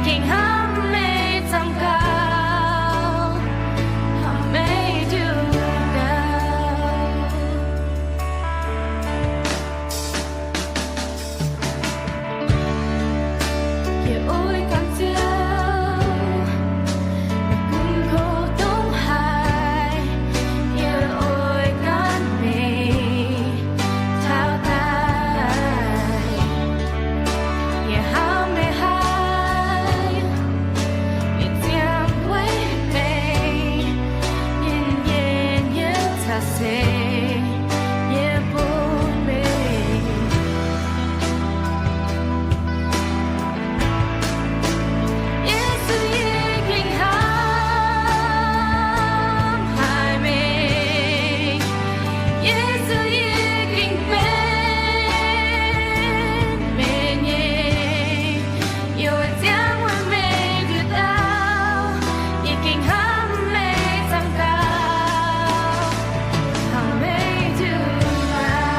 Gengh hnamv meih camv gauh, hnamv meih nduqc gauh. Yie oix gan Ziouv, meih gunv kouv dongh haaix, yie oix gan meih taux daaih. Yie hnamv meih haic, yie ziangh weic meih, yie nyei caux seix yie bun meih. Yesu, yie gengh hnamv haic meih. Yesu, yie gengh benx meih nyei. Yie oix ziangh weic meih nduqc dauh. Yie gengh hnamv meih camv gauh, hnamv meih nduqc gauh.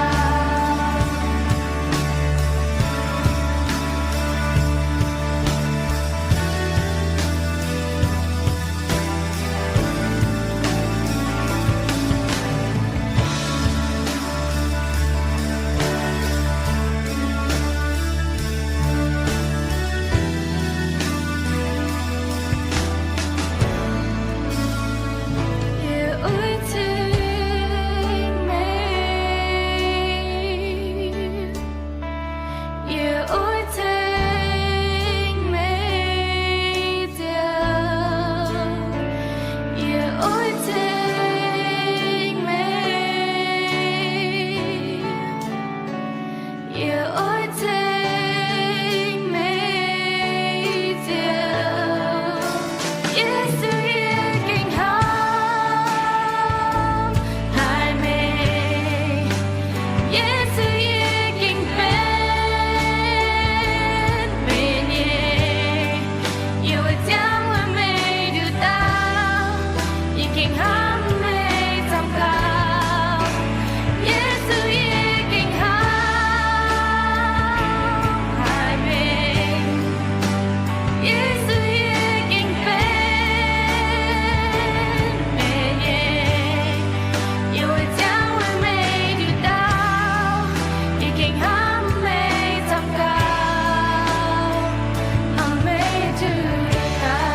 Yie oix ceng meih. Yie oix ceng meih Ziouv. Yie oix ceng meih. Yie oix ceng meih Ziouv. Yesu, yie gengh hnamv haic meih. Yesu, yie gengh benx meih nyei. Yie oix ziangh weic meih nduqc dauh. Yie gengh hnamv meih camv gauh. Yesu, yie gengh hnamv haic meih. Yesu, yie gengh benx meih nyei. Yie oix ziangh weic meih nduqc dauh. Yie gengh hnamv meih camv gauh, hnamv meih nduqc gauh.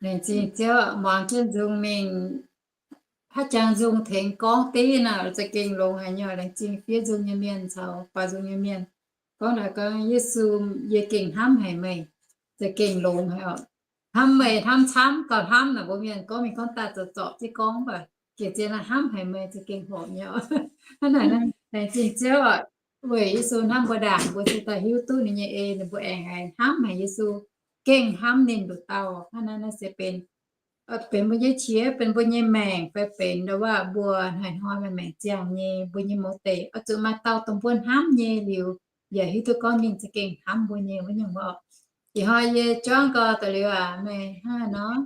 Laengz zingh Ziouv, muangx jienv nzung mingh, haaix jangx nzung tengx gorngv div nor, za'gengh longx haic nyei. Laengz zingh fiev nzung nyei mienh caux baaux nzung nyei mienh. Gorngv naaic gorngv, Yesu, yie gengh hnamv haic meih, za'gengh longx haic oc. Hnamv meih hnamv camv gauh hnamv naaic, mbuo mienh gorngv mingh gorngv daaih zorc zorc jienv gorngv mv baac gec zien naaiv hnamv haic meih za'gengh horpc nyei oc. Hnangv naaic, laengz zingh Ziouv oc, weic Yesu hnamv mbuo ndaangc, mbuo ziouc daaih hiuv duqv ninh nyei en, ninh mbuo aengx haiz hnamv haic Yesu, gengh hnamv ninh nduqc dauh. Hnangv naaiv naaiv se benx, benx mbuo nyei qiex, benx mbuo nyei maengc, fai benx ndau wuov mbuo hnoi-hnoi maengc ziangh nyei, mbuo nyei mouz deic oix zuqc maaih dauh dongh mbuo hnamv nyei liuz, yaac hiuv duqv gorngv ninh za'gengh hnamv mbuo nyei wuov nyungc oc. Ih hnoi yie juangv gau daux liuz aac, meih hnangv haaix nor?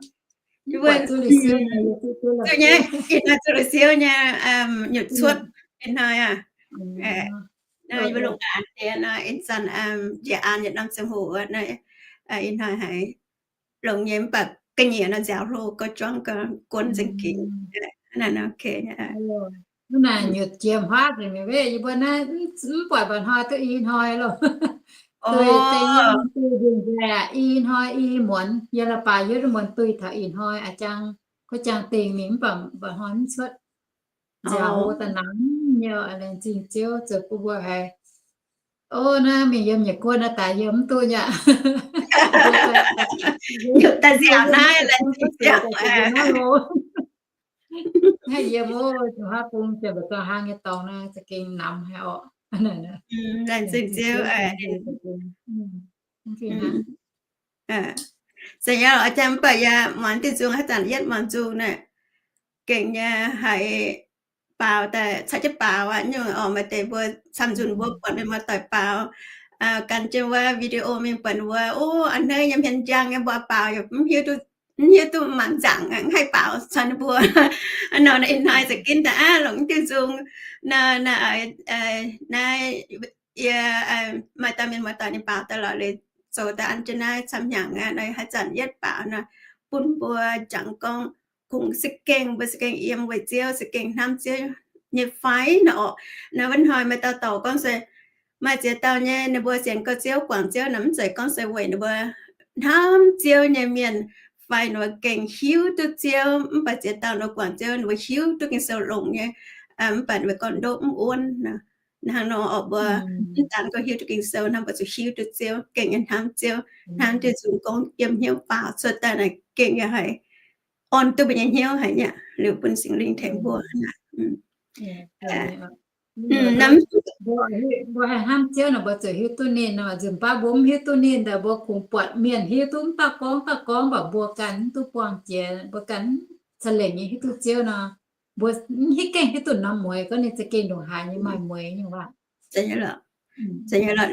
Mv buatc zuqc Liuz Siou nyei, zuqc Liuz Siou nyei, nyutc cuotv ih hnoi aac. Yie mbuo longc an deix nor, ih zanc njiec an yietc norm ziangh hoc wuov, ih hnoi haiz longx nyei, mv baac ga'nyiec nor nziaaux hlo, gauh juangv gauh guon za'gengh. Hnangv naaic nyutc jiex huaav nzengc mi'aqv. Yie mbuo naaiv mv buatc mba'hnoi duqv i hnoi loh. Duih deix nyei duih nzengc nzengc, i hnoi i muonz, yie la'baaix yie duqv muonz duih taux ih hnoi a'jang, kuv jangx dingc mingh mv baac mba'hnoi mv cuotv. Nziaaux hlo da'naaiv nyei, laengz zingh Ziouv zoux bun mbuo haiz. O, naaiv mingh yiem Nyiec Guoqv naaiv daaih yiem mv duqv nyei aqv. Yiem daaih nziaaux naaiv, laengz zingh Ziouv. Haih yiem ov, zuqc haav bung ziouc mba'zorng hlang nyei dorngx naaiv za'gengh namx haic orqc. Laengz zingh Ziouv. Zeiz nyei lorqc, jang mv baac yaac muangx diuh nzung haaix zanc yietv muangx nzung naaic, gengh nyei haiz baaux daaih caux jienv baaux aqv. Nyungc oc, maaih deix mbuo camv nzunc mbuo buatc mienh muoz-doic baaux, gan jienv wuov video mingh buatc wuov, o, a'hneiv nyei hmien njang nyei mbuo baaux yaac mv hiuv duqv, mv hiuv duqv mangc nzaangc, mv haih baaux caux ninh mbuo. A'hneiv nor ih hnoi za'gengh daaih aqv longc diuh nzung nor, naaiv yie maaih dauh mienh muoz-doic ninh baaux daaih lorqc, liuz zoux daaih an jienv naaiv camv hnyangx aqv. Naaiv haaix zanc yietv baaux nor, bun mbuo jangx gorngv kungx za'gengh, mbuo za'gengh yiem weic Ziouv, za'gengh hnamv Ziouv nyei fai nor orqc. Naaiv wuov hnoi maaih dauh dorc gorngv se, maaih ziex dauh nyei ninh mbuo sienx gorx Ziouv, guangc Ziouv nor, mv zeiz gorngv se weic ninh mbuo hnamv Ziouv nyei mienh fai ninh mbuo gengh hiuv duqv Ziouv, mv baac ziex dauh ninh mbuo guangc Ziouv ninh mbuo hiuv duqv Ging-Sou longx nyei, mv baac ninh mbuo gorngv ndoqv mv wuonv nor. Hnangv nor orqc, mbuo mv daan gorngv hiuv duqv Ging-Sou, hnangv mbuo zuqc hiuv duqv Ziouv, gengh nyei hnamv Ziouv, hnamv diuh nzung gorngv yiem hnyouv baaux cuotv daaih naaic gengh yaac haih orn duqv mbuo nyei hnyouv haic nyei, liuz bun Singx Lingh tengx mbuo. Mbuo haih hnamv Ziouv nor, mbuo zuqc hiuv duqv ninh nor. Nzunc baav mbuo mv hiuv duqv ninh daaih, mbuo kungx buatc mienh hiuv duqv mv baac gorngv, mv baac gorngv, mv baac mbuo ganh mv duqv buangh jiex, mbuo ganh ca'lengc nyei hiuv duqv Ziouv nor, mbuo mv hiuv, gengh hiuv duqv norm mueiz, gorngv ninh za'gengh ndongc haaix nyei maaih mueiz nyei waac.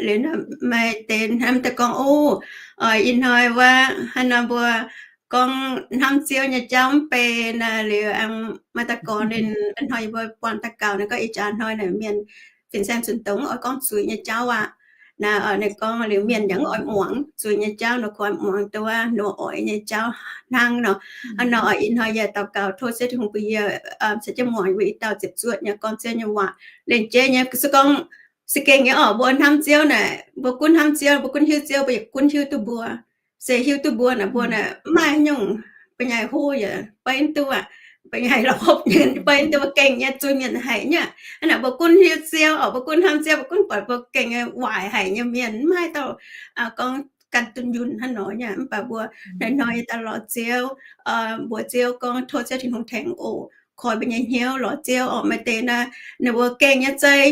Liuz maaih deix hnamv daaih gorngv, o, ih hnoi wuov hnangv nor mbuo gorngv hnamv Ziouv nyei jauv mv bei naaic, liuz maaih daaih gorngv ninh, hnoi yie mbuo buangh daux gaux naaic, gorngv ih jaax hnoi naaic mienh fin-saeng zunc dongh oix gorngv zuiz nyei jauv aqv. Naaic ninh gorngv liuz mienh yaac oix muangx zuiz nyei jauv nor, koi muangx dongh wuov nor oix nyei jauv hnangv nor. Hnangv nor ih hnoi yie daux gaux tov Ziouv Tin-Hungh bun yie caux jienv muangx, yie mbuo i dauh ziepc zuoqv nyei gorngv Ziouv nyei waac. Lengc jeiv nyei se gorngv za'gengh nyei orqc, mbuo hnamv Ziouv naaic, mbuo gunv hnamv Ziouv, mbuo gunv hiuv Ziouv, mbuo yaac gunv hiuv duqv mbuo. Se hiuv duqv mbuo naaic, mbuo naaic mv maaih nyungc, ba'nyaaic hlo yaac beiv duqv aqv, ba'nyaaic lorz hopv nyei beiv duqv, mbuo gengh nyei zuiz-mienh haic nyei. Hnangv naaic mbuo gunv hiuv Ziouv orqc, mbuo gunv hnamv Ziouv, mbuo gunv buatc mbuo gengh nyei waaic haic nyei mienh, mv maaih dauh gorngv gan dunh yunh hnangv nor nyei. Mv baac mbuo hnoi-hnoi daaih lorz Ziouv, mbuox Ziouv gorngv tov Ziouv Tin-Hungh tengx oc, koi mbuo nyei hnyouv lorz Ziouv orqc. Maaih deix naaic ninh mbuo gengh nyei zei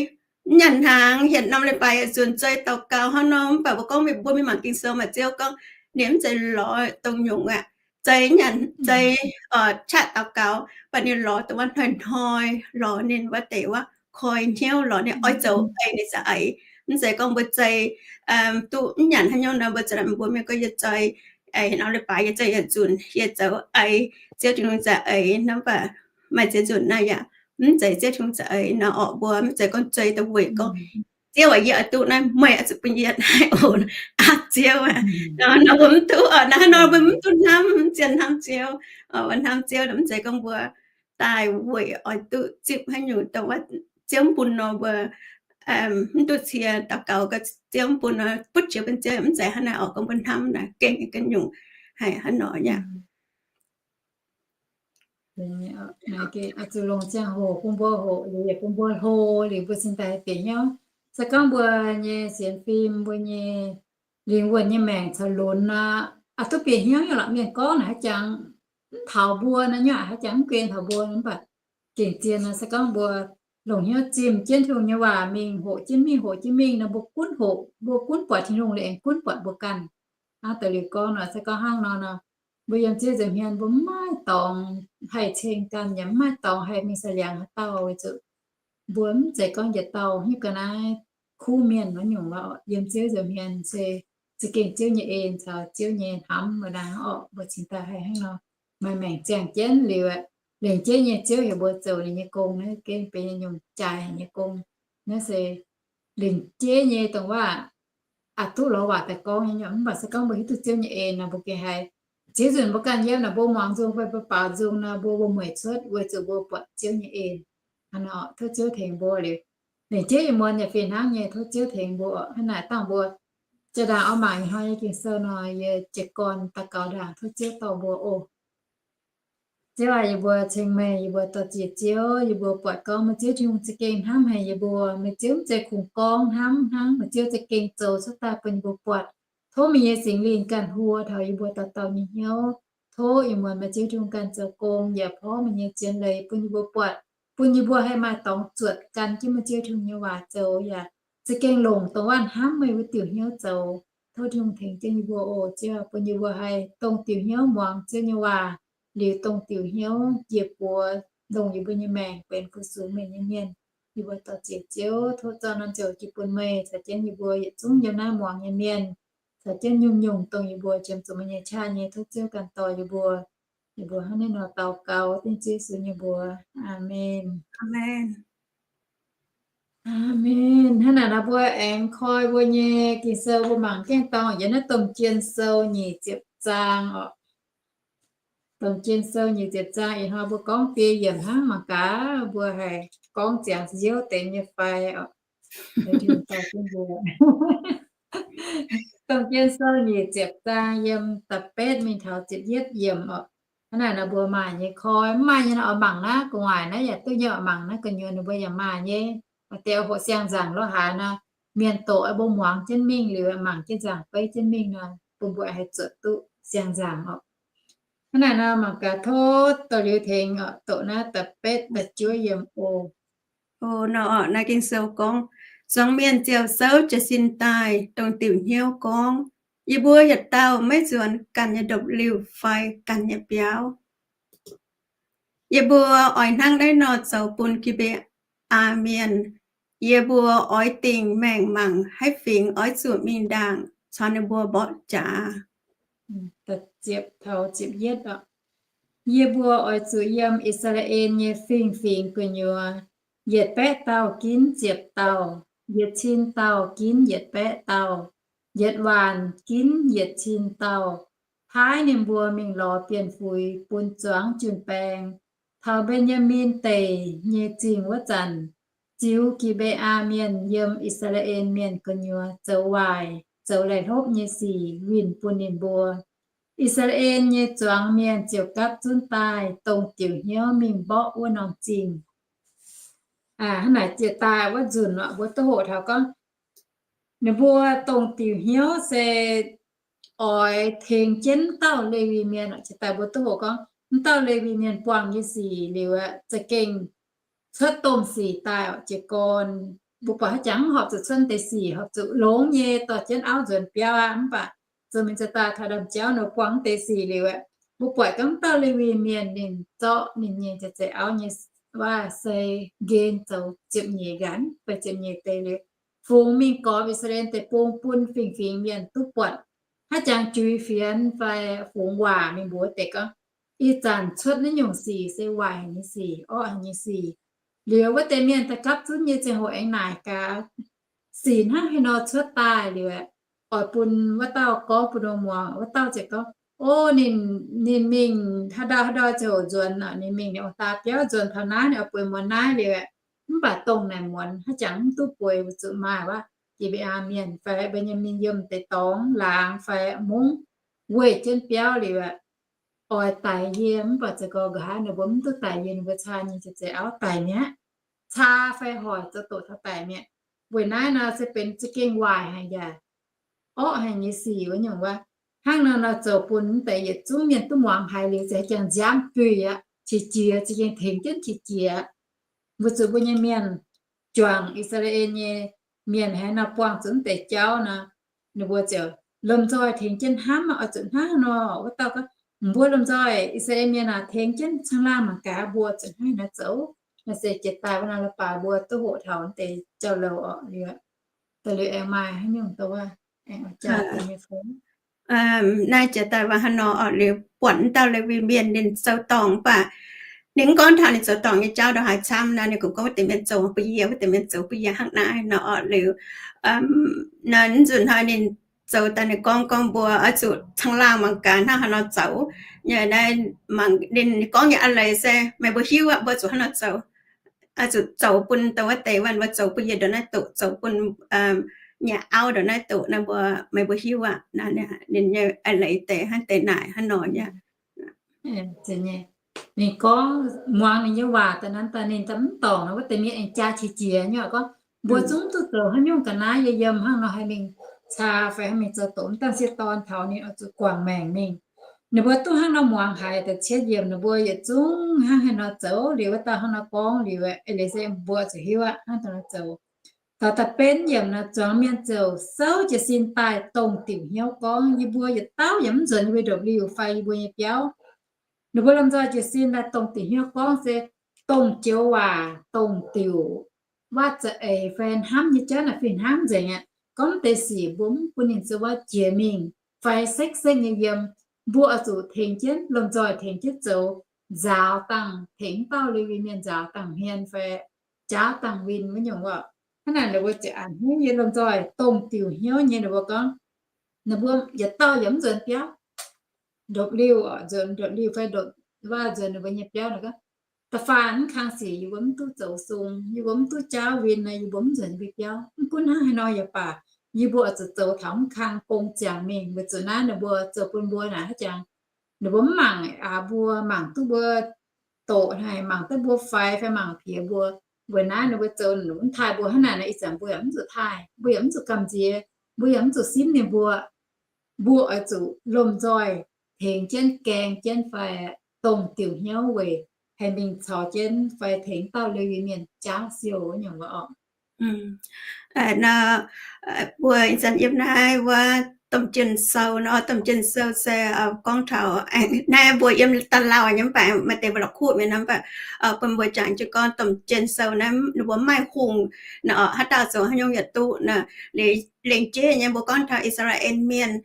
nyanc hnaangx, hietc norm leiz-baaix yietc nzunc zei daux gaux hnangv nor, mv baac mbuo gorngv mbuo mingh mangc Ging-Sou maaih Ziouv gorngv ninh mv zeiz lorz dongh nyungc aqv. Zei nyanc, zei qaqv daux gaux, mv baac ninh lorz dongh wuov hnoi-hnoi lorz ninh wuov deix wuov koi hnyouv, lorz ninh oix zoux eix ninh za'eix. Mv zeiz gorngv mbuo zei duqv mv nyanc haaix nyungc nor, mbuo za'gengh mbuo mienh gorngv yie zei, eix norm leiz-baaix yie zei yietc nzunc, yie zoux eix Ziouv Tin-Hungh za'eix nor, mv baac maaih ziex nzunc naaiv yaac mv zeiz Ziouv Tin-Hungh za'eix nor orqc. Mbuo mv zeiz gorngv zei dongh weic gorngv Ziouv aac, yie oix duqv naaiv, meih oix zuqc bun yie naaiv oc, aqv Ziouv aac. Nor mbuo mv duqv orqc, naaiv nor mbuo mv duqv hnamv, mv zien hnamv Ziouv. Mbuo hnamv Ziouv nor mv zeiz gorngv mbuo daaih weic oix duqv zipv haaix nyungc dongh wuov Ziouv mv bun nor mbuo mv duqv cie daux gaux, Ziouv mv bun nor butv jiex bun Ziouv, mv zeiz hnangv naaiv orqc. Gorngv mbuo hnamv naaic gengh nyei ganh nyungc haic hnangv nor nyei. Zuqc longc ziangh hoc bun mbuo hoqc liuz, bun mbuo hlo liuz, mbuo cingx daaih bieqc hnyouv. Se gorngv mbuo nyei sienx fim, mbuo nyei lingh wuonh nyei maengc caux lunx nor, aqc duqv bieqc hnyouv nyei lorqc. Mienh gorngv naaic haaix jangx mv taux mbuo nor, nyuoqc haaix jangx mv guen taux mbuo, mv baac gengh zien nor, se gorngv mbuo longc hnyouv zimh jienv Tin-Hungh nyei waac mingh, hoqc jienv mingh, hoqc jienv mingh nor, mbuo gunv hoqc, mbuo gunv buatc Tin-Hungh liuz aengx gunv buatc mbuo ganh. Hnangv deix liuz gorngv nor, se gorngv hnangv nor nor, mbuo yiem Ziouv nza'hmien mbuo mv maaih dorngx haih ceng ganh, yaac mv maaih dorngx haih mingh saic liangx haaix dauh, weic zuqc mbuo mv zeiz gorngv yietc dauh hiuv ga'naaiv kuv mienh wuov nyungc lorqc. Yiem Ziouv nza'hmien se za'gengh Ziouv nyei en caux Ziouv nyei hnamv wuov ndaangc orqc, mbuo cingx daaih haih hnangv nor maaih maengc ziangh jienv liuz, lengc jeiv nyei Ziouv heuc mbuo zoux ninh nyei gong, naaiv gengh benx nyungc jaaix haic nyei gong. Naaiv se lengc jeiv nyei dongh waac aqc duqv lorz waac daaih gorngv nyei, mv baac se gorngv mbuo hiuv duqv Ziouv nyei en nor, mbuo gengh haih ziex nzunc mbuo ganh yiem naaic, mbuo muangx nzung fai mbuo baaux nzung nor, mbuo, mbuo mueic cuotv weic zuqc mbuo buatc Ziouv nyei en. Hnangv nor, tov Ziouv tengx mbuo liuz, lengc jeiv ih muonz yaac fih hnangv nyei, tov Ziouv tengx mbuo. Hnangv naaic dangh mbuo jaa-ndaangc oix mangc ih hnoi nyei Ging-Sou nor, yie jiez gorn daux gaux ndaangc tov Ziouv dorh mbuo oc. Ziouv aac, yie mbuo ceng meih, yie mbuo dorh jiex Ziouv, yie mbuo buatc gorngv meih Ziouv Tin-Hungh za'gengh hnamv haic yie mbuo. Meih Ziouv mv zeiz kungx gorngv hnamv, hnangv meih Ziouv za'gengh zoux cuotv daaih bun yie mbuo buatc. Tov meih nyei Singx Lingh ganh hluo taux yie mbuo dauh dauh nyei hnyouv. Tov ih muonz meih Ziouv Tin-Hungh ganh zoux gong yaac porv meih nyei zien leiz bun yie mbuo buatc, bun yie mbuo haih maaih dorngx zuotc gan jienv meih Ziouv Tin-Hungh nyei waac zoux yaac za'gengh longc dongh waac hnamv meih wuov diuc hnyouv zoux. Tov Tin-Hungh tengx jienv yie mbuo oc. Ziouv, bun yie mbuo haih dongh diuc hnyouv muangx Ziouv nyei waac, liuz dongh diuc hnyouv jiex buoz longc yie mbuo nyei maengc benx fu-sux meih nyei mienh. Yie mbuo daux ziex Ziouv, tov zorqv norm nzou jiex bun meih, caux jienv yie mbuo yietc zungv yiem naaiv muangx nyei mienh, caux jienv nyungc-nyungc dongh yie mbuo qiemx zuqc meih nyei qaqv nyei. Tov Ziouv ganh dorh yie mbuo. Yie mbuo hnangv naaiv nor daux gaux dengv Ziouv Yesu nyei mbuox. Aamen. Aamen. Hnangv naaic nor mbuo aengx koi mbuo nyei Ging-Sou, mbuo mangc gaengh dorngc yiem naaiv Domh Jien Sou nyic ziepc zaang oc. Domh Jien Sou nyic ziepc zaang, ih hnoi mbuo gorngv biei yiemc hnangv, mangc gaax mbuo haih gorngv ziangx nziouv deix nyei fai oc. Domh Jien Sou nyic ziepc zaang, yiem da'betv mingh taux ziepc yietv yiemc oc. Hnangv naaic nor mbuo maaih nyei koi, mv maaih nyei nor oix mangc naaiv gu'nguaaic naaiv yaac duqv nyei, oix mangc naaiv gu'nyuoz ninh mbuo yaac maaih nyei. Maaih deix hoqc siang-nzaangc lorz haaix nor, mienh doqc oix mbuo muangx jienv mingh liuz, mangc jienv nzaangc beiv jienv mingh nor, bun mbuo haih zuotc duqv siang-nzaangc oc. Hnangv naaic nor mangc gaax, tov dorh liuz tengx oc, doqc naaiv da'betv da'juov yiemc oc. Oc, nor oc, naaiv Ging-Sou gorngv, zuangx mienh ziouc souv jiez sin daaih, dongh diuc hnyouv gorngv, Yie mbuo yietc dauh maiv nzuonx ganh nyei ndopv-liuh fai ganh nyei biauv. Yie mbuo oix hnangv naaiv nor zoux bun Gi^mbe^aa Mienh. Yie mbuo oix dingc maengc mangc haaix fingx oix zuqc mingh ndaangc caux ninh mbuo mborqv jaax. Yie mbuo oix zuqc yiem I^saa^laa^en nyei fingx-fingx gu'nyuoz, yietc baeqv dauh ginv ziepc dauh, yietc cin dauh ginv yietc baeqv dauh, yietc waanc ginv yietc cin dauh, paaiv ninh mbuo mingh lorz bienh fuix bun zuangx jun-baeng. Taux Mben^yaa^min Deic nyei zingh wuov zanc, ziux Gi^mbe^aa Mienh yiem I^saa^laa^en Mienh gu'nyuoz zoux waaic, zoux laih hlopv nyei sic winh bun ninh mbuo. I^saa^laa^en nyei zuangx mienh ziouc gapv zunv daaih dongh diuc hnyouv mingh mborqv wuov norm zingh. Hnangv naaic jiex daaih wuov nzunc mbuo duqv hoqc taux gorngv, ninh mbuo dongh diuc hnyouv se oix tengx jienv dauh Lewi Mienh. Jiex daaih mbuo duqv hoqc gorngv, m'dauh Lewi Mienh buangh nyei sic liuz aeqv, za'gengh cuotv domh sic daaih oc. Jiez gorn mbuo buatc haaix jangx horpc zuqc cuotv deix sic, horpc zuqc longx nyei dorh jienv auv nzuonx biauv aqv. Mv baac zoux mingh ziex daaih taux ndaamv-jauv nor buangh deix sic liuz aeqv, mbuo buatc gorngv m'dauh Lewi Mienh ninh zorqv ninh nyei jaax-zeiz auv nyei waac-sei nqen zoux ziepc nyeic nqanx fai ziepc nyeic deix liuz, fungx mingh gormx I^saa^laa^en Deic-Bung bun fingx-fingx mienh duqv buatc. Haaix jangx juix fienx fai fungx waac mingh mbuox deix gorngv, ih zanc cuotv naaiv nyungc sic se waaic haic nyei sic, orqv haic nyei sic. Liuz wuov deix mienh daaih gapv zunv nyei ziangh hoc aengx naaic gaax, sic hnangv haaix nor cuotv daaih liuz aeqv, oix bun wuov dauh gorngv bun ninh muangx. Wuov dauh ziouc gorngv, o, ninh, ninh mingh haaix ndau haaix ndau ziouc nzuonx, ninh mingh ninh ong-daa biauv nzuonx taux naaiv, ninh oix bueix muonz naaiv liuz aeqv, mv baac dongh naaic muonz haaix jangx mv duqv bueix, weic zuqc maaih wuov Gi^mbe^aa Mienh fai Mben^yaa^min yiem deix dorngx laangz fai mungv weih jienv biauv liuz aeqv, oix daix yie, mv baac za'gengh nqa'haav ninh mbuo mv duqv daix yie, ninh mbuo caa nyei jaax-zeiz auv daic mi'aqv. Caa fai hoic zoux doqc taux daic mi'aqv. Weic naaiv nor se benx za'gengh waaic haic yaac orqv haic nyei sic wuov nyungc wuov. Hnangv nor nor zoux bun mv deix yietc zungv mienh duqv muangx haiz liuz, za'gengh nziaamv buih aqv, qiex jiez, za'gengh tengx jienv qiex jiez. Weic zuqc mbuo nyei mienh juangc I^saa^laa^en nyei mienh haaix nor buangh zuqc mv deix jauv nor, ninh mbuo ziouc lomh nzoih tengx jienv hnamv, oix zuqc hnangv nor. Wuov dauh gorngv, mbuo lomh nzoih, I^saa^laa^en mienh aac, tengx jienv caangh laangh mangc gaax mbuo zuqc hnangv haaix nor zoux. Naaiv se jiex daaih wuov nor, la'baaix mbuo duqv hoqc taux mv deix jauv-louc orqc. Liuz, da'liuz aengx maaih haaix nyungc doqc wuov, aengx oix jaax deix nyei fai? Naaiv jiex daaih wuov hnangv nor orqc. Liuz buatc mv dauh Lewi Mienh ninh zoux dorngc, mv baac ninh mv gorngv taux ninh zoux dorngc nyei jauv ndongc haaix camv nor, ninh kungx gorngv wuov deix mienh zoux bun yie, wuov deix mienh zoux bun yie hnangv naaiv nor orqc. Liuz, naaiv nzunc hnoi ninh zoux daaih ninh gorngv, gorngv mbuo oix zuqc caangh laangh mangc gaax hnangv haaix nor zoux. Yie naaiv mangc ninh gorngv nyei a'leiz se meih mbuo hiuv aqv, mbuo zuqc hnangv nor zoux. Oix zuqc zoux bun dongh wuov deix wuov, mbuo zoux bun yie ndongc naaiv doqc, zoux bun nyei auv ndongc naaiv doqc nor, mbuo, meih mbuo hiuv aqv. Ninh nyei a'leiz deix hnangv deix naaic hnangv nor nyei. Ninh gorngv muangx ninh nyei waac daaih nor, daaih ninh daaih mv dorngc nor, wuov deix mienh aengx jaa qiex jiez nyei gorngv, mbuo zungv duqv zoux haaix nyungc ga'naaiv yiem, yiem hnangv nor haih mingh caa fai haih mingh zoux doqc, mv dangh sieqv dorn taux ninh oix zuqc guangc maengc mingh. Ninh mbuo duqv hnangv nor muangx haiz da'cietv yiemc, ninh mbuo yietc zungv hnangv haaix nor zoux. Liuz wuov dauh hnangv nor gorngv liuz, eix leiz se mbuo zuqc hiuv aqv hnangv haaix nor zoux. Da'benv yiemc naaiv zuangx mienh ziouc souv jiez sin daaih dongh diuc hnyouv gorngv, yie mbuo yietc dauh yaac mv nzuonx yie mbuo ndopv-liuh fai yie mbuo nyei biauv. Ninh mbuo lomh nzoih jiez sin daaih dongh diuc hnyouv gorngv se dongh joux waac, dongh diuc waac za'eix fai hnamv nyei jauv naaic fih hnangv nzengc aqv. Gorngv deix sic mbuo mv bun ninh zoux waac jiex mingh fai sekv-sekv nyei yiem, mbuo oix zuqc tengx jienv, lomh nzoih tengx jienv zoux, nzaaux dangh tengx dauh Lewi Mienh nzaaux dangh hmien fai jaauv dangh win wuov nyungc oc. Hnangv naaic ninh mbuo ziouc a'hneiv nyei lomh nzoih dongh diuc hnyouv nyei ninh mbuo gorngv, ninh mbuo yietc dauh yaac mv nzuonx biauv, ndopv-liuh, ndopv-liuh fai ndopv-waac nzuonx ninh mbuo nyei biauv naaic gorngv, da'faanh mv kang sic yie mbuo mv duqv zoux sung, yie mbuo mv duqv jaauv win nor, yie mbuo mv nzuonx yie mbuo biauv. Mv gunv hnangv haaix nor yaac baac, yie mbuo oix zuqc zoux taux mv kang gong ziangx mingh. Weic zuqc naaiv ninh mbuo zoux bun mbuo naaic haaix jangx, ninh mbuo mv mangc aax mbuo, mangc duqv mbuo doqc haic, mangc duqv mbuo faix fai mangc piex mbuo. Weic naaiv ninh mbuo zoux mv taaih mbuo hnangv naaic nor, ih zanc mbuo yaac mv zuqc taaih, mbuo yaac mv zuqc gamh nziex, mbuo yaac mv zuqc simv ninh mbuo. Mbuo oix zuqc lomh nzoih tengx jienv gaeng jienv fai dongh diuc hnyouv weic haih mingh caux jienv fai tengx dauh Lewi Mienh jaauv siou nyungc oc. Nor, mbuo ih zanc yiem naaiv wuov domh jien sou nor, domh jien sou se gorngv taux naaiv mbuo yiem da'lauh nyei mv baac maaih deix mbuo la'kuqv mienh nor, mv baac bun mbuo jangx jienv gorngv domh jien sou naaiv ninh mbuo maaih hungh nor, haaix dauh zoux haaix nyungc yaac duqv nor. Liuz lengc jeiv nyei mbuo gorngv taux I^saa^laa^en Mienh,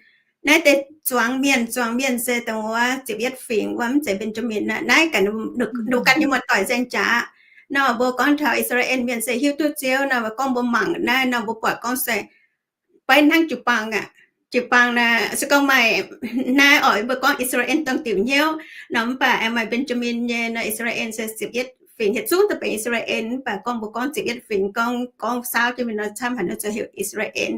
naaiv deix zuangx mienh, zuangx mienh se dongh wuov ziepc yietv fingx wuov, mv zeiz Mben^jaa^min aqv. Naaiv gaax ninh ganh nyei muoz-doic nzaeng jaax. Nor mbuo gorngv taux I^saa^laa^en Mienh se hiuv duqv Ziouv nor, gorngv mbuo mangc naaiv nor mbuo buatc gorngv se beiv hnangv jiu-baang aqv. Jiu-baang naaic se gorngv maaih naaiv oc, mbuo gorngv I^saa^laa^en dongh diuc hnyouv nor, mv baac aengx maaih Mben^jaa^min nyei nor. I^saa^laa^en se ziepc yietv fingx, yietc zungv daaih benx I^saa^laa^en, mv baac gorngv mbuo gorngv ziepc yietv fingx, gorngv, gorngv saauv jienv mingh nor camv haic nor zoux heuc I^saa^laa^en.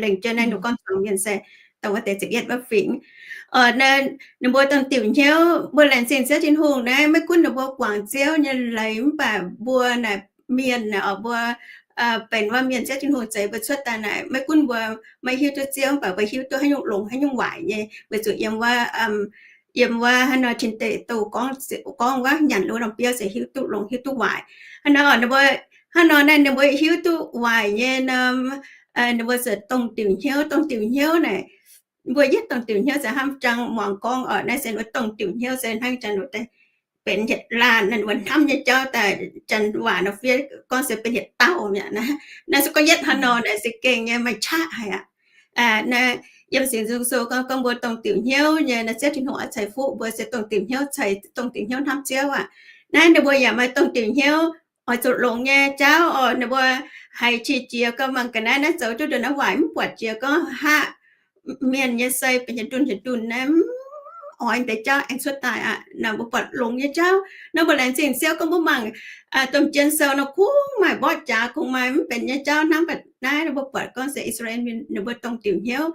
Lengc jeiv naaiv ninh gorngv zuangx mienh se dongh wuov deix ziepc yietv wuov fingx. Ninh mbuo dongh diuc hnyouv, mbuo laengz zingh Ziouv Tin-Hungh naaiv, maiv gunv ninh mbuo guangc Ziouv nyei leiz, mv baac mbuo naaic mienh naaic oc, mbuo benx wuov mienh Ziouv Tin-Hungh zeix mbuo cuotv daaih naaic, maiv gunv mbuo maiv hiuv duqv Ziouv, mv baac mbuo hiuv duqv haaix nyungc longx haaix nyungc waaic nyei, weic zuqc yiem wuov, yiem wuov hnangv nor tin-deic douh gorngv, gorngv wuov nyanc lungh norm biouv se hiuv duqv longx hiuv duqv waaic. Hnangv nor ninh mbuo, hnangv nor naaiv ninh mbuo hiuv duqv waaic nyei nor, ninh mbuo ziouc dongh diuc hnyouv, dongh diuc hnyouv naaic. Mbuo yietv dongh diuc hnyouv se hnamv jangx muangx gorngv oc, naaiv se wuov dongh diuc hnyouv se hnangv jangx benx yietc laanh naaiv wuov hnamv nyei jauv daaih, janx waac nor fiev gorngv se benx yietc dauh mi'aqv. Naaiv se gorngv yietv haaix nor naaic se gengh nyei maaih qaqv haic aqv. Naaiv yiem Singx Nzung Sou gorngv, gorngv mbuo dongh diuc hnyouv nyei naaiv, Ziouv Tin-Hungh oix ceix fuqv mbuo se dongh diuc hnyouv ceix, dongh diuc hnyouv hnamv Ziouv aqv. Naaiv ninh mbuo yaac maaih dongh diuc hnyouv oix zuqc longx nyei jauv oc. Ninh mbuo haiz qiex jiez gorngv mangc ga'naaiv naaiv zoux duqv ndongc naaiv waaic, mv buatc jiex gorngv haav mienh nyei sei benx hieh ndunh hieh ndunh naaiv, mv oix deix jauv aengx cuotv daaih aqv. Naaiv mbuo buatc longx nyei jauv nor, mbuo laengz zingh Ziouv gorngv mbuo mangc domh jien sou nor kungx maaih mborqv jaax, kungx maaih mv benx nyei jauv hnangv. Mv baac naaiv mbuo buatc gorngv se I^saa^laa^en Mienh ninh mbuo dongh diuc hnyouv,